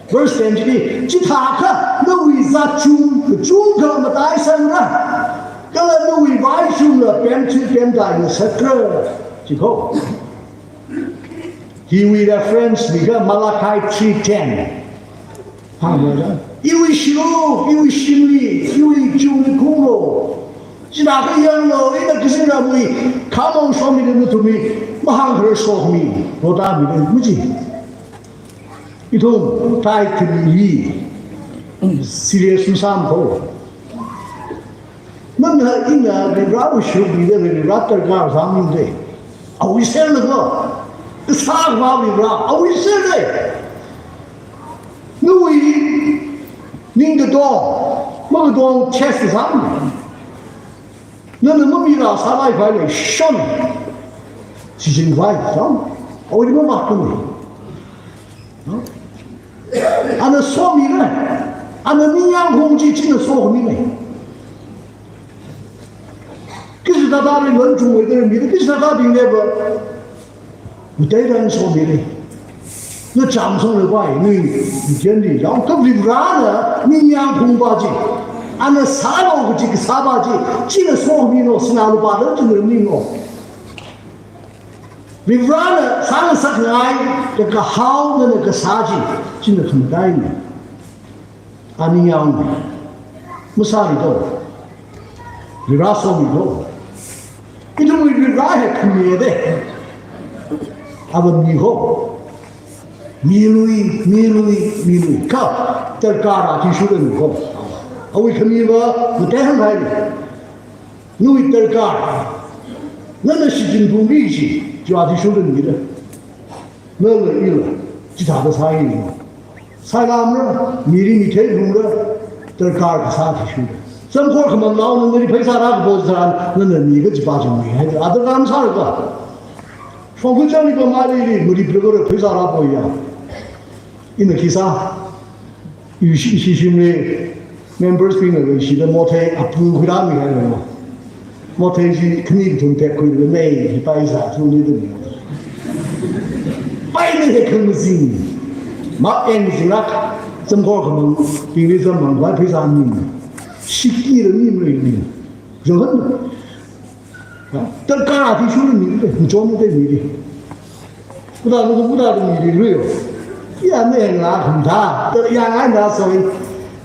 Verse ten chili, chithākha nawui zachum kachungkha mataisangrai. Kala nawui vaichumla pemthui pemda ngasakra. Chi kho. Hiwui reference mikha Malachi three ten. Hāngmara. Iwui shilo, iwui shimli, iwui chungli kunglo. China kayanglo, ina kazinramwui, khamong shomida nathumwui, mahāngkharar sokhami, rotami le, maji. Ithum, tai khami hi, serious masāmkho. Nana ina Varewui shuruk mida Vare darkar sāmida. Awui serna ko. Kasā va Vare, awui serna. Nawui ning katong, makatong test sāmi. Nana mamira sālaipaile shon. Shichin vai sāmi. Awui mavākmane. Ana somira. Ana ningyāng phung chi china somira. Kachikathāli lon chungmeida mida, kachikathābingli va. Utai ran somira. Na chāmsang le vai, ni, ni jenli, yāng ka Varena, ningyāng phungva chi. Ana sālo kaji kasāva chi, china somino, sinā lupā lo china mino. Varena sāngasakngai, ka kahao nana kasā chi, china khamataina. Ani yang, masāli do. Vare somi do. Ithumwui Vare hi khami de. Ava mi ho. Milui, milui, milui. Kha, darkar athishurda mi ho. Awui khamiva, mate hānghai. Nawui darkar. Nana shichin phungki chi, chi athishurda mida. Nala ila, chithāda sāi. Sāngamra, mili mithei phungra, darkar kasā athishurda. Zamkhor khamang naona nali pheisā rākapo tharan, nana mi kajipa chi mihaida. Adarkar masāra ka. Shongfa changli pa mali li, mali prepare pheisā rāpo ya. Ina khi sā. Ishi, ishi shimli members bingna ishida mothei apu khuirāmihaira. Mothei chi khani kathum thek khuilaga mei, hi paisa thumli da mi. Paina he khangazin. Ma en zin lak, zamkhor khamang, bingli zammang vai pheisā mi. Shiki da mi mri mi. Johan. Darkar athishurda mi, machonda mili. Kuda, kuda, kuda mili, luyo. Ya, ne, la, khumda. Da, ya, ngai da, sorry.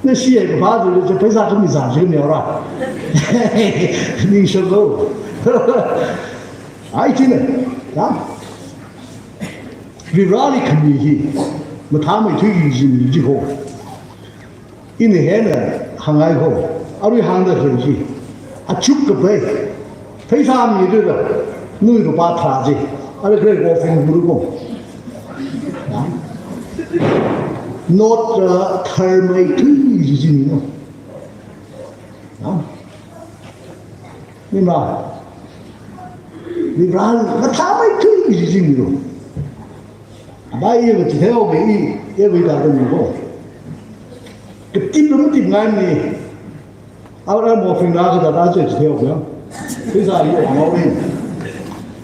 Nashi ya, ba, da, da, pheisā khami zā, ji, ne, ra. Ningshilo. Ai, china. Ya. Vareli khami hi. Mathāmeithui ji, ji, ho. Ina hina hānghai ho, arui hāngda khalei chi. Achuk kapai. Pheisā mida, nawui lupā tharā chi. Arui khalei offering guru ko. Not, uh, tharmeithui chi chi ni no. Ni ma. Ni ran, mathāmeithui chi chi ni no. Bai, iva chitheihaoki, iva hithāda miko. Katip lam tipngai ni. Ara mo fing na kathāda chitheihaoki. Pheisā yo, mo rin.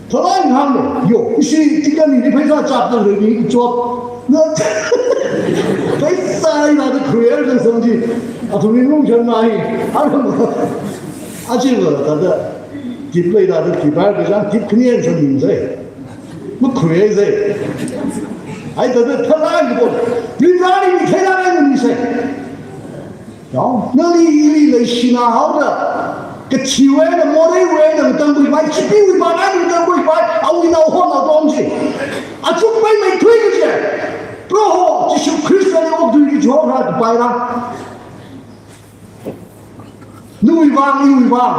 Thalai hāng yo, ishi tika ni pheisā chapda ni chot. Na. Pheisā ina da khuiya da samji. Athumli nungchān mai. Ara mo. Achiva thāda. Tip leida da tip bai da chang tip khani samji sai. Makhuiya sai. Ai, thāda thalai ko. Rinrani mi theilāk eina mi sai. Yao, nali ili leishina haoda. Kachiwui eina, moreiwui eina, ngatangkhui pai, chipiwui pāng eina ngatangkhui pai, awui nao ho nao tong chi. Achukpaimeithui kaji. Proho, Jishu Khristali okthuili chihorā kapaira. Nawui vang, iwui vang.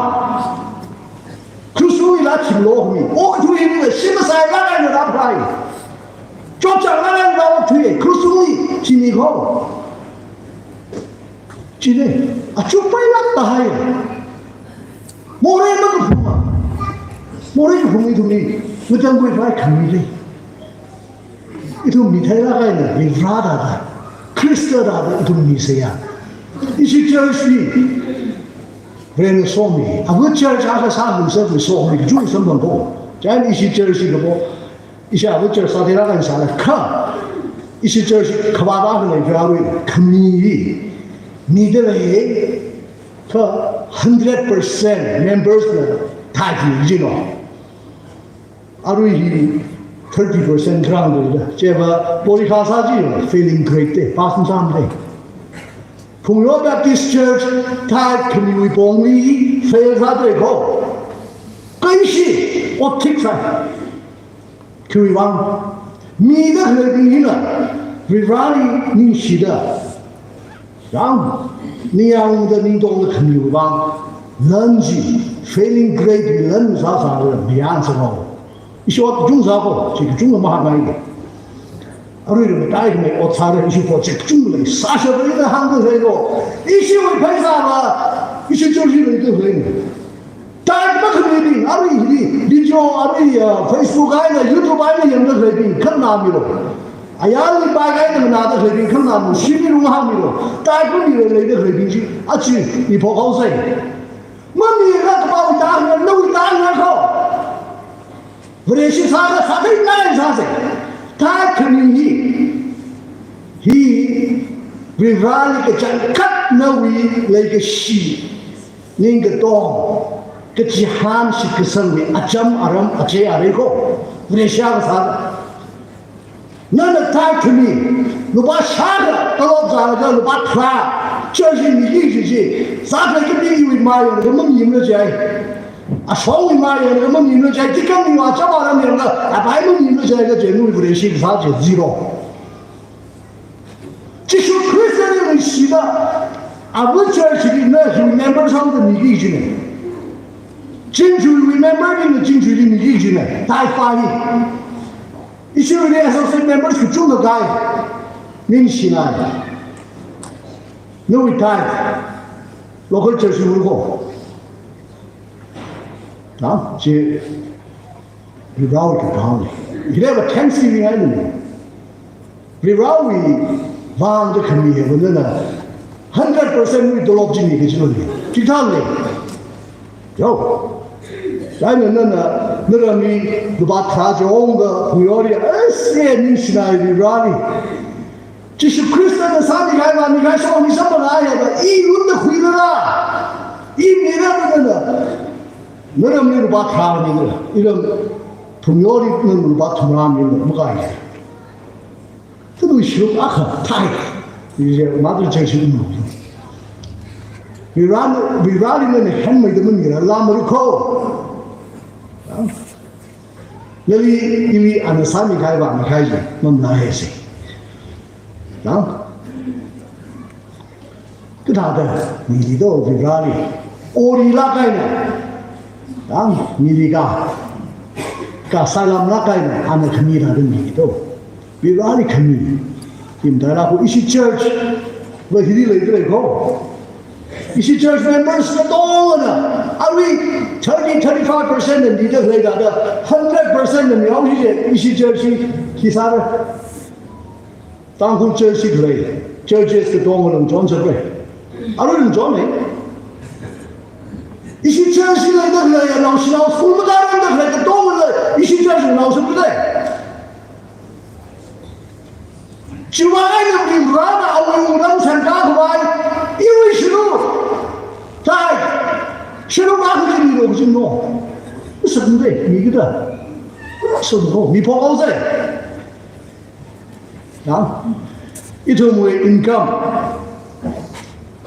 Krushwui laa thimlu mi. Okathui hina shim masālāk eina rāphai. Chotchanglāk eina rāokthui. Krushwui thimi ko. Chine, achukpailāk tahai. Morei makaphunga. Morei kaphung ithumli. Ngatangkhui pai khami lei. Ithum mi theilāk eina, Vare thāda, Khrista thāda ithum mi sāya. Ishi church li, Varena somi, ava church akha sākhuisa khuisomi, kachung samphang ko. Chieina ishi church li kapo, ishi ava church sātheilāk eina sāla kha, ishi church khavāda khalei kharui, khami, mida lei, kha hundred percent members na thāki jino. Arui hi thirty percent ground da. Chiva porikha sā chi failing grade te, pass masāmate. Phungyo Baptist Church tithe khamiwui pongli fail sāda lei ko. Kha ishi ot thik sāi. Khiwui vang, mida khaleibing hina Varivarali ningshida, yang, ningyāngda ningtongda khamiwui vang, lan chi, failing grade wui lan sāsāda mayāngsā ko. Ishi ot kachungkha sā ko, chi kachungkha mahāngngai ko. Arui ram tai khamei ot sāda ishi project kachungkha leisāsha da hāngda lei ko. Ishiwui pheisāva, ishi church li leida lei. Tithe makhamiwui, arui hili, video, arui, uh, Facebook eina, YouTube eina yangda khaleibing khanāmilu. Ayarli pākahai eina nganāda khaleibing khanāmilu, shimli lung hāngmilu. Tithe mamilaga leida khaleibing chi, achi, i phok haosei. Mamila kapao ta hānga, nawui ta hānga ko. Vareshi sāda sāthei nai sāsei. Tithe khami hi, hi, Varivarali kachangkhat nawui leikashi, ningkatong, kachihān shitkasangwui acham aram achei arei ko. Vareshi sāda. Nana tithe khami, lupā shākha, tolop zanglaga lupā tharā, church li miki kaji chi, zākhalei kapibingwui mā yanglaga mamimana jai. Ashongwui mā yanglaga mamimana jai, tikam miwui acham aram yanglaga, apai mamimana jai kaje, nawui Vareshi kasā chi zero. Jishu Khristali leishida, ava church li na hiwui member sangda miki kajina. Chingchuiwui member bingna Chingchuili miki kajina. Tithe pā hi. Ishiwuili associate members kachungkha kai. Ningshinai. Nawui tithe. Local church li ko. Na, chi Varivarawui kathāna. Hiliva thanksgiving eina. Varivarawui vangda khami hiva nana hundred percent wui tolop chi mi kachilona. Chithāna. Yo. Chieina nana, naramli lupā tharā chi ongda, phungyori, ase ningshinai Varivarali. Jishu Khristana sāmikahai vāmikahai shokmi samphangai hiva, i lungda khuilala. I mira nana. Naramli lupā tharā mina, iram phungyori nana lupā thumrā mina, makai. Tadu shuk akha thai. Ije mother church um. Varivarali, Varivarali nana hanmeida mamila lamru ko. Nali ili ana sāmikahai vāmikahai chi, mamalaisei. Na? Kathāda, mili do Varivarali. Orilāk eina. Na? Mili ka. Kasālamlāk eina, ana khami thāda mili do. Varivarali khami. Imdala ko ishi church va hili leida lei ko. Ishi church members katongana, arui thirty, thirty-five percent na mida leida, hundred percent na mihaoshi je, ishi church hi, hi sāra. Tangkhul church hi lei, churches katongana lungchon sāra. Arui lungchon lei. Ishi church hi leida lei, naoshinao school matāranglei katongana, ishi church naoshinao lei. Chiwui eina Varivarana awui wungram sangkhavai, iwui shiru. Tithe. Shiru ma kajin milo kajin no. Sāda, mi kada. Sāda ko, mi phok haosei. Na? Ithumwui income.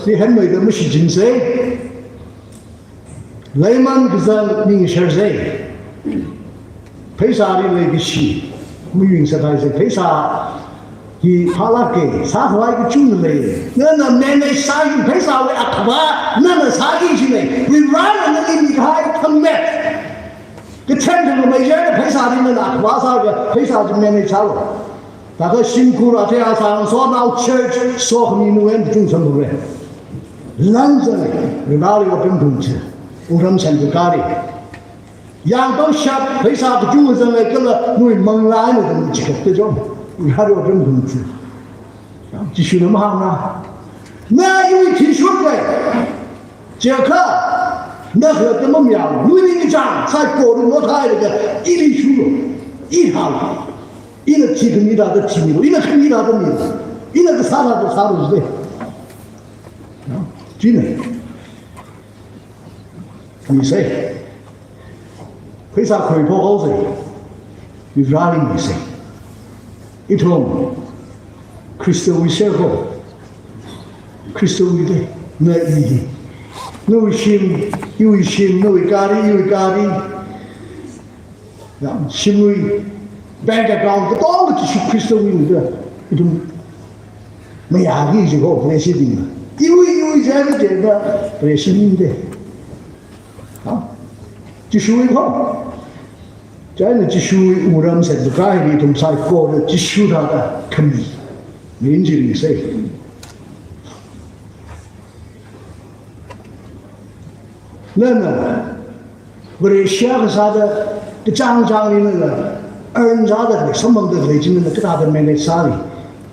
Ni hanmeida mashichinsei. Leiman kazang ningsharsei. Pheisāli leikashi. Mayuingsāthaisei. Pheisā hi phālāka. Sākhavai kachungkha lei. Nana manage sāki pheisāwui akhava. Nana sāki kajina. Varivarana nali mikahai thangmet. Kathemthang mei jai pheisāli nana akhava sālaga. Pheisā chi manage sālu. Thākha shimkhur athei asang sonao church sokhami nuwen chung samure. Lan zang, Varivarali otram phungchi, otram sangkakali. Yangtang shap, pheisā kachungkha zanglaga kala nawui manglā eina dang chikap te jong. Varivarali otram phungchi. Jishuna mahāngna. Na iwui thishurlei. Chiakha, na khalatta mamayā, nawui ningkachāng, saikora ngathālaga, ili shurlu, i hālu. Ina thikhami thāda thimilu, ina khami thāda milu, ina kasā thāda sālu jide. China. Misei. Pheisā khuiphok haosei. Varivarali misei. Ithum Khristawui serko. Khristawui de, na i hi. Nawui shim, iwui shim, nawui gari, iwui gari. Ya, shimwui bank account katonga Jishu Khristawui de. Ithum mayāki jiko, Vareshibingna. Iwui, iwui jai de, Vareshibing de. Ha? Jishuwui ko. Chieina Jishuwui wungram sāda kahai ithum saikora Jishu thāda khami mirin chi ringngasei. Nana Vareshi akha sāda kachāng chāngli nana earn sāda samphangda lei chi nana kathāda manage sāli.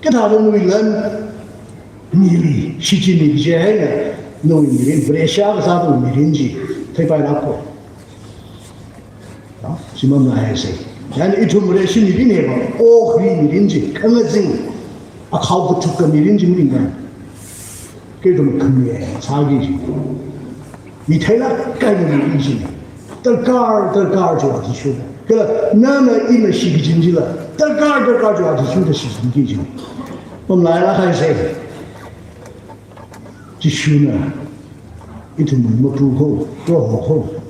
Kathāda nawui lan mili shichinli kaji eina nawui mirin, Vareshi akha sāda mirin chi theipailāk ko. Ya, chi mamalaisei. Chieina ithum Vareshi mirin hiva, okathui mirin chi, khangazin, akhao kathuk kamirin chi mirin kan. Kha ithum khami sāki chi. Mitheilāk kahai mirin chi. Darkar, darkar chiwui athishurda. Kala nana ina shikachin chila, darkar, darkar chiwui athishurda shichinki chi. Mamalailāk haisei. Jishuna ithum mapu ko, Proho ko.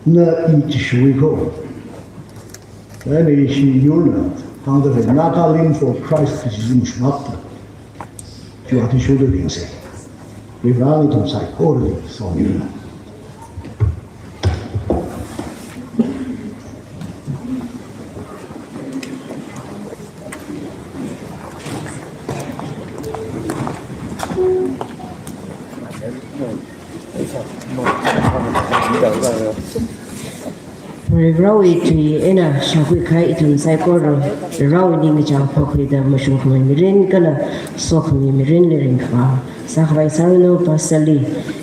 Na i Jishuwui ko. Chieina ishi yurna hāngda lei, Naga Living for Christ kaji mashungda. Chiwui athishurda ringngasei. Varena ithum saikorali somiranu. Varivarawui tui eina shākhui kahai ithum saikora, Varivarawui ningkachāng phākhuida mashungkhami mirin kala sokhami mirinli ringphā sākhavai sāranu. Pastor li,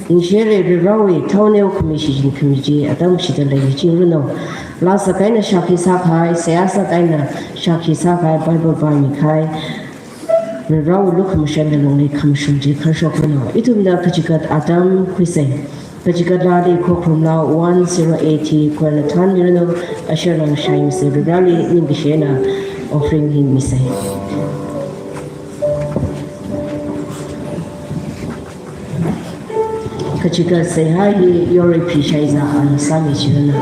ningshire, Varivarawui thaoneo khami shichin khami chi atam shida leichingranu. Laa sākahai eina shākhi sākahai, seihā sākahai eina shākhi sākahai, Bible pāmikahai, Varivarawui lukhamashan eina lungli khamashung chi kharshokranu. Ithumna kachigat atam khuisei. Kachigat laali Khokharum laa one zero eighty, khorla thanmiranu, usher na shaimisei, Varivarali ningkashi eina offering hi misei. Kachigat seihā hi Yorei Phishaiza ana sāmichiranu.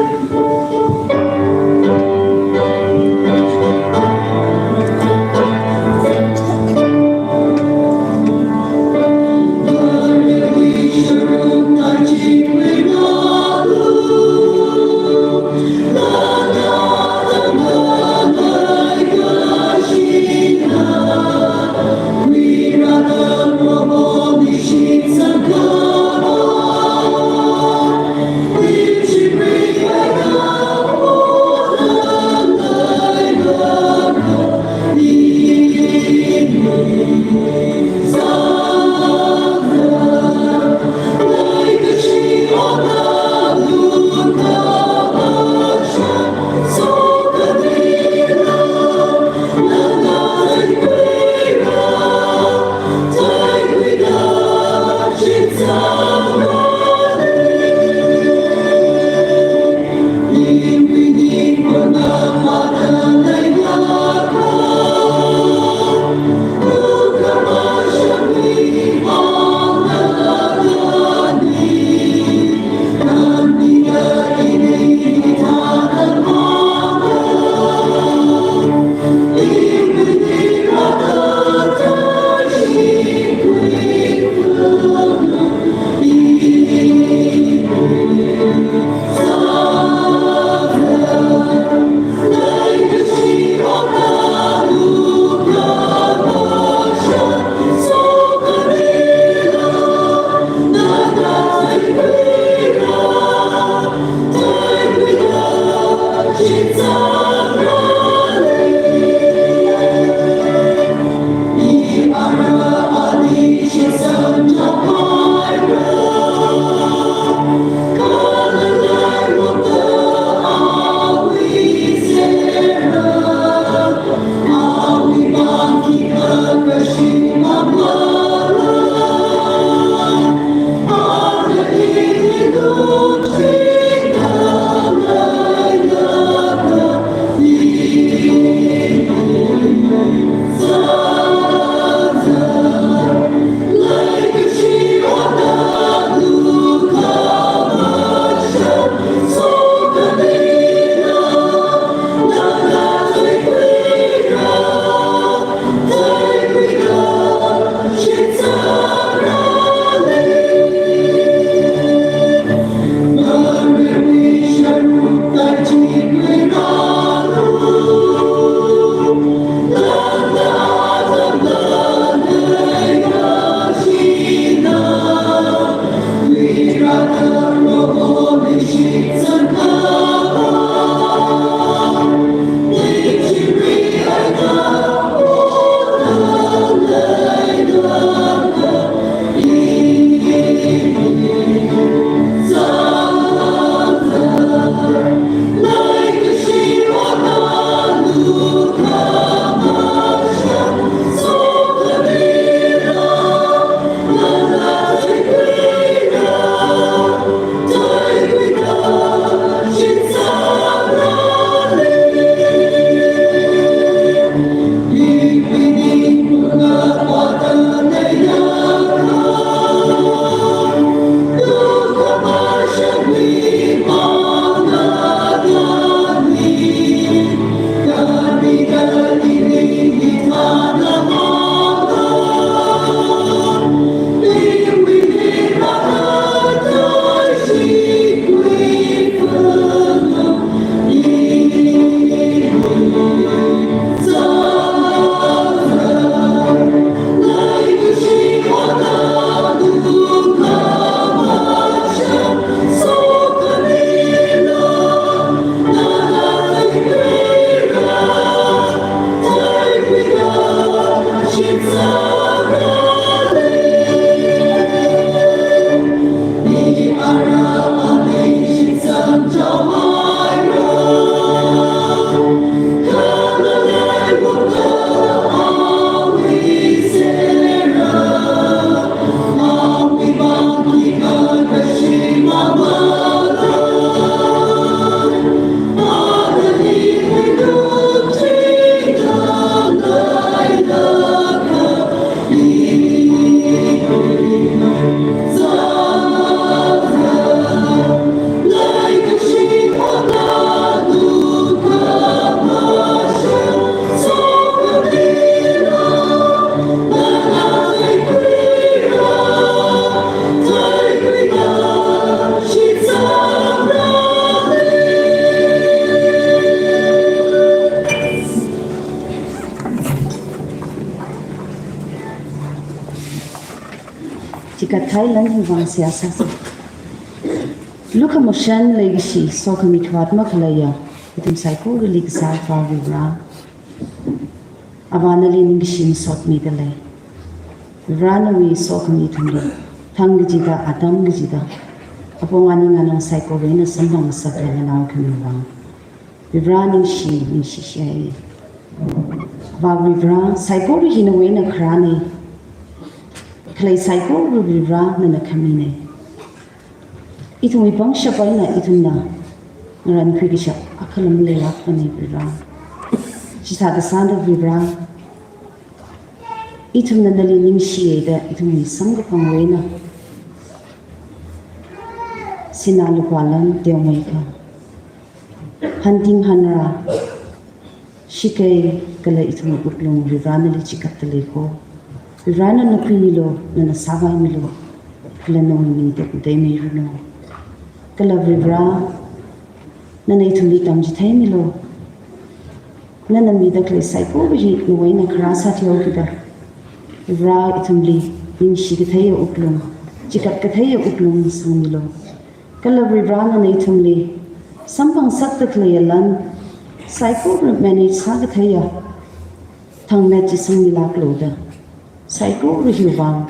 Thailand hi vang seihā sāsa. Lukhamashan leikashi sokhami khavāt makhaleiya ithum saikorali kasā Avā Varivara, Avā nali ningkashi masotmida lei. Varivara nawui sokhami ithumli thang kachida, atam kachida, apong aning anang saikora eina samphang ngasakda nganākhami vang Varivara ningshi, ningshi shai. Avā Varivara, saikora hi nawui eina kharāna. Khalei saikora Varivara nana khamina. Ithumwui pangshap eina ithumna ngarankhui kashap akhala maleilākmana Varivara. Chithāda sāda Varivara, ithumna nali ningshiya da ithumwui samkaphangwui eina sinā lupā lan teomeikha, hanting hanrā, shakei kala ithumwui wuklung Varivara nali chikatda leiko. Varivara nana khuimilu, nana sāvaimilu, kala nawui ming tekmatei miranu. Kala Varivara, nana ithumli tamchitheimilu. Nana mida khalei saikora hi nawui eina kharā sāthuihaokida, Varivara ithumli ningshi katheiya wuklung, chikat katheiya wuklung sangmilu. Kala Varivara nana ithumli samphang ngasakda khaleiya lan saikora manage sākatheiya thangmet chi sangmilāklu da, saikora hiwui vang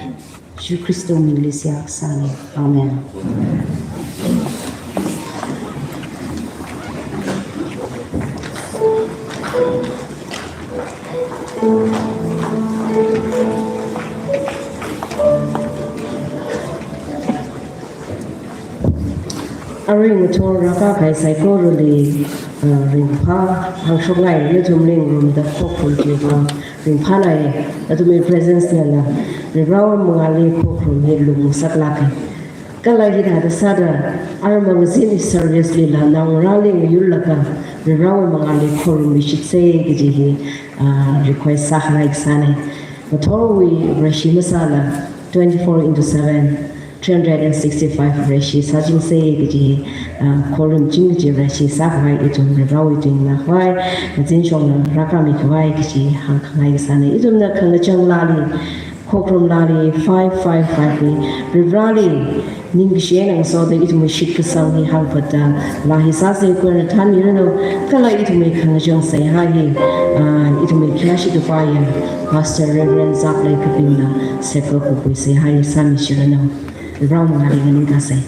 Jishu Khristawui mingli seihā kasāna. Amen. Arui ngathor rākakahai saikorali, uh, ringphā hāngshokngai, nathumli ngarumda khokharum chiva ringphānai, athumwui presence nala Varivarawui mangāli khokharum hi lungngasaklāka. Kala hithāda sāda, arui mangazin service lila naongarāli ngayurlaga Varivarawui mangāli khorummi shitsei kaji hi, ah, request sākhangai kasāna. Ngathorwui Vareshi masāla twenty-four into seven, three hundred and sixty-five Vareshi sāchingsei kaji, ah, khorumching kaji Vareshi sākhavai ithum Varivarawui tuingana khavai, ngazin shongna rākāmi khavai kaji hāngkhangai kasāna. Ithumna khangachang laali, khokharum laali, five five five li, Varivarali ningkashi eina ngasoda ithumwui shitkasang hi hāngphatda laa hi sāsei, Varena thanmiranu. Kala ithumwui khangachang seihā hi, ah, ithumwui khayāshi kapaiya Pastor Reverend Zaklei Kapingna seka kupui seihā hi sāmichiranu. Varewui mangāli nganingkasei.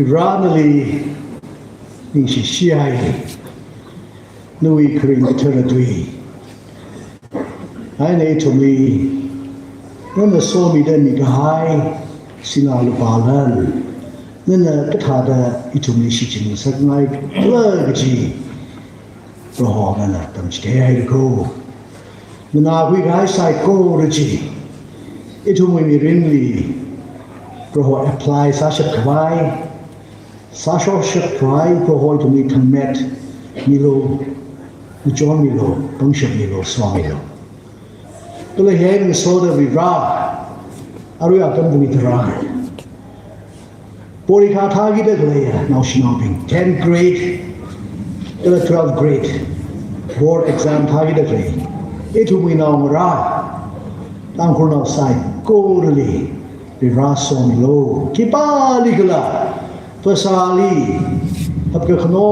Vare nali ningshi shihai, nawui kharing kathara tui eina ithumli nana somida mikahai sinā lupā lan, nana kathāda ithumli shichin ngasakngaikhala kaji Proho nana tamchitheihaira ko. Nganākhui kahai saikora chi ithumwui mirinli Proho apply sāshap khavai, sāshokshap khavai Proho ithumli thangmet milu, ngachon milu, pangshap milu, somilu. Kala hi eina ngasoda Vare, arui atam bungitharan porikha thākida khaleiya naoshinaobing, tenth grade kala twelfth grade board exam thākida khalei ithumwui naongarā, Tangkhulnao saikorali Vare somilu. Khipālikhala phasāli hapkakhano,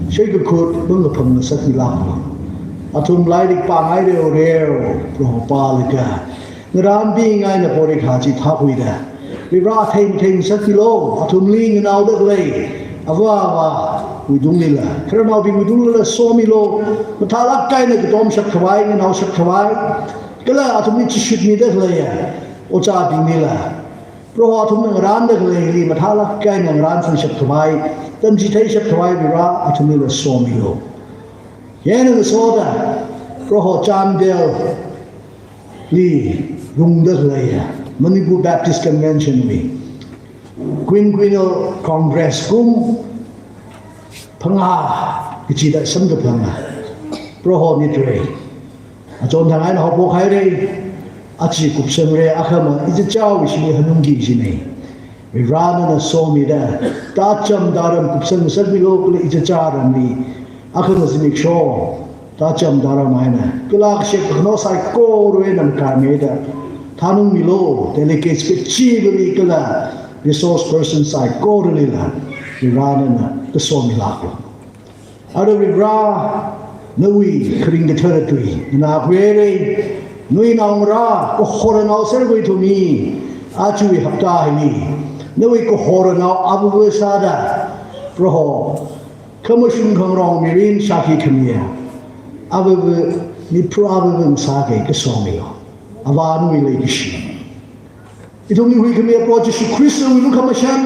sheikakhut mangkaphang ngasakmilāklu. Athum lairik pāngai reoreo Proho pālaga, ngarānbing eina porikha chi thākhuida Vare athei mathei ngasakmilu. Athumli nganaoda khalei ava avāwui tunglila, khararnaobingwui tunglila somilu. Mathālāk eina katomshap khavai, nganaoshap khavai, kala athumli chishutmida khaleiya ojābinglila Proho athumna ngarānda khaleili mathālāk eina ngarānsangshap khavai, tamchitheishap khavai Vare athumlila somilu. Hi eina ngasoda Proho Chandelli rungda khaleiya Manipur Baptist Convention wui Quinquennial Congress kum phangā kachida samkaphanga Proho mitrei achonthang eina haophok haira. Aja kupsangre, akhama ichichāwui shimli hanungki kajina. Vare nana somida, tacham taram kupsang ngasakmilu, kala ichichā ramli akhama zimiksho tacham taram eina kala kashek kakhano saikora eina makarmeida thanungmilu, delegates kachivali kala resource person saikoralila Vare nana kasomilāklu. Ara Vare, nawui kharing kathara tui nganākhuihaira. Nawui naongarā kahornao serkhui ithum hi, ajawui hapta hili nawui kahornao avava sāda Proho, khamashung khangarong mirin shākhi khamiya avava, miphra avava ngasāki kaji kasomilu. Avā nawui leikashi, ithumwui huikhamiya Proho Jishu Khristawui lukhamashan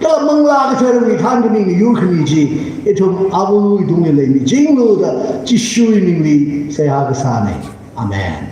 kala Manglā Katharawui thankhamina yurkhami chi ithum avawui tungli leimichinglu da Jishuwui mingli seihā kasāna. Amen.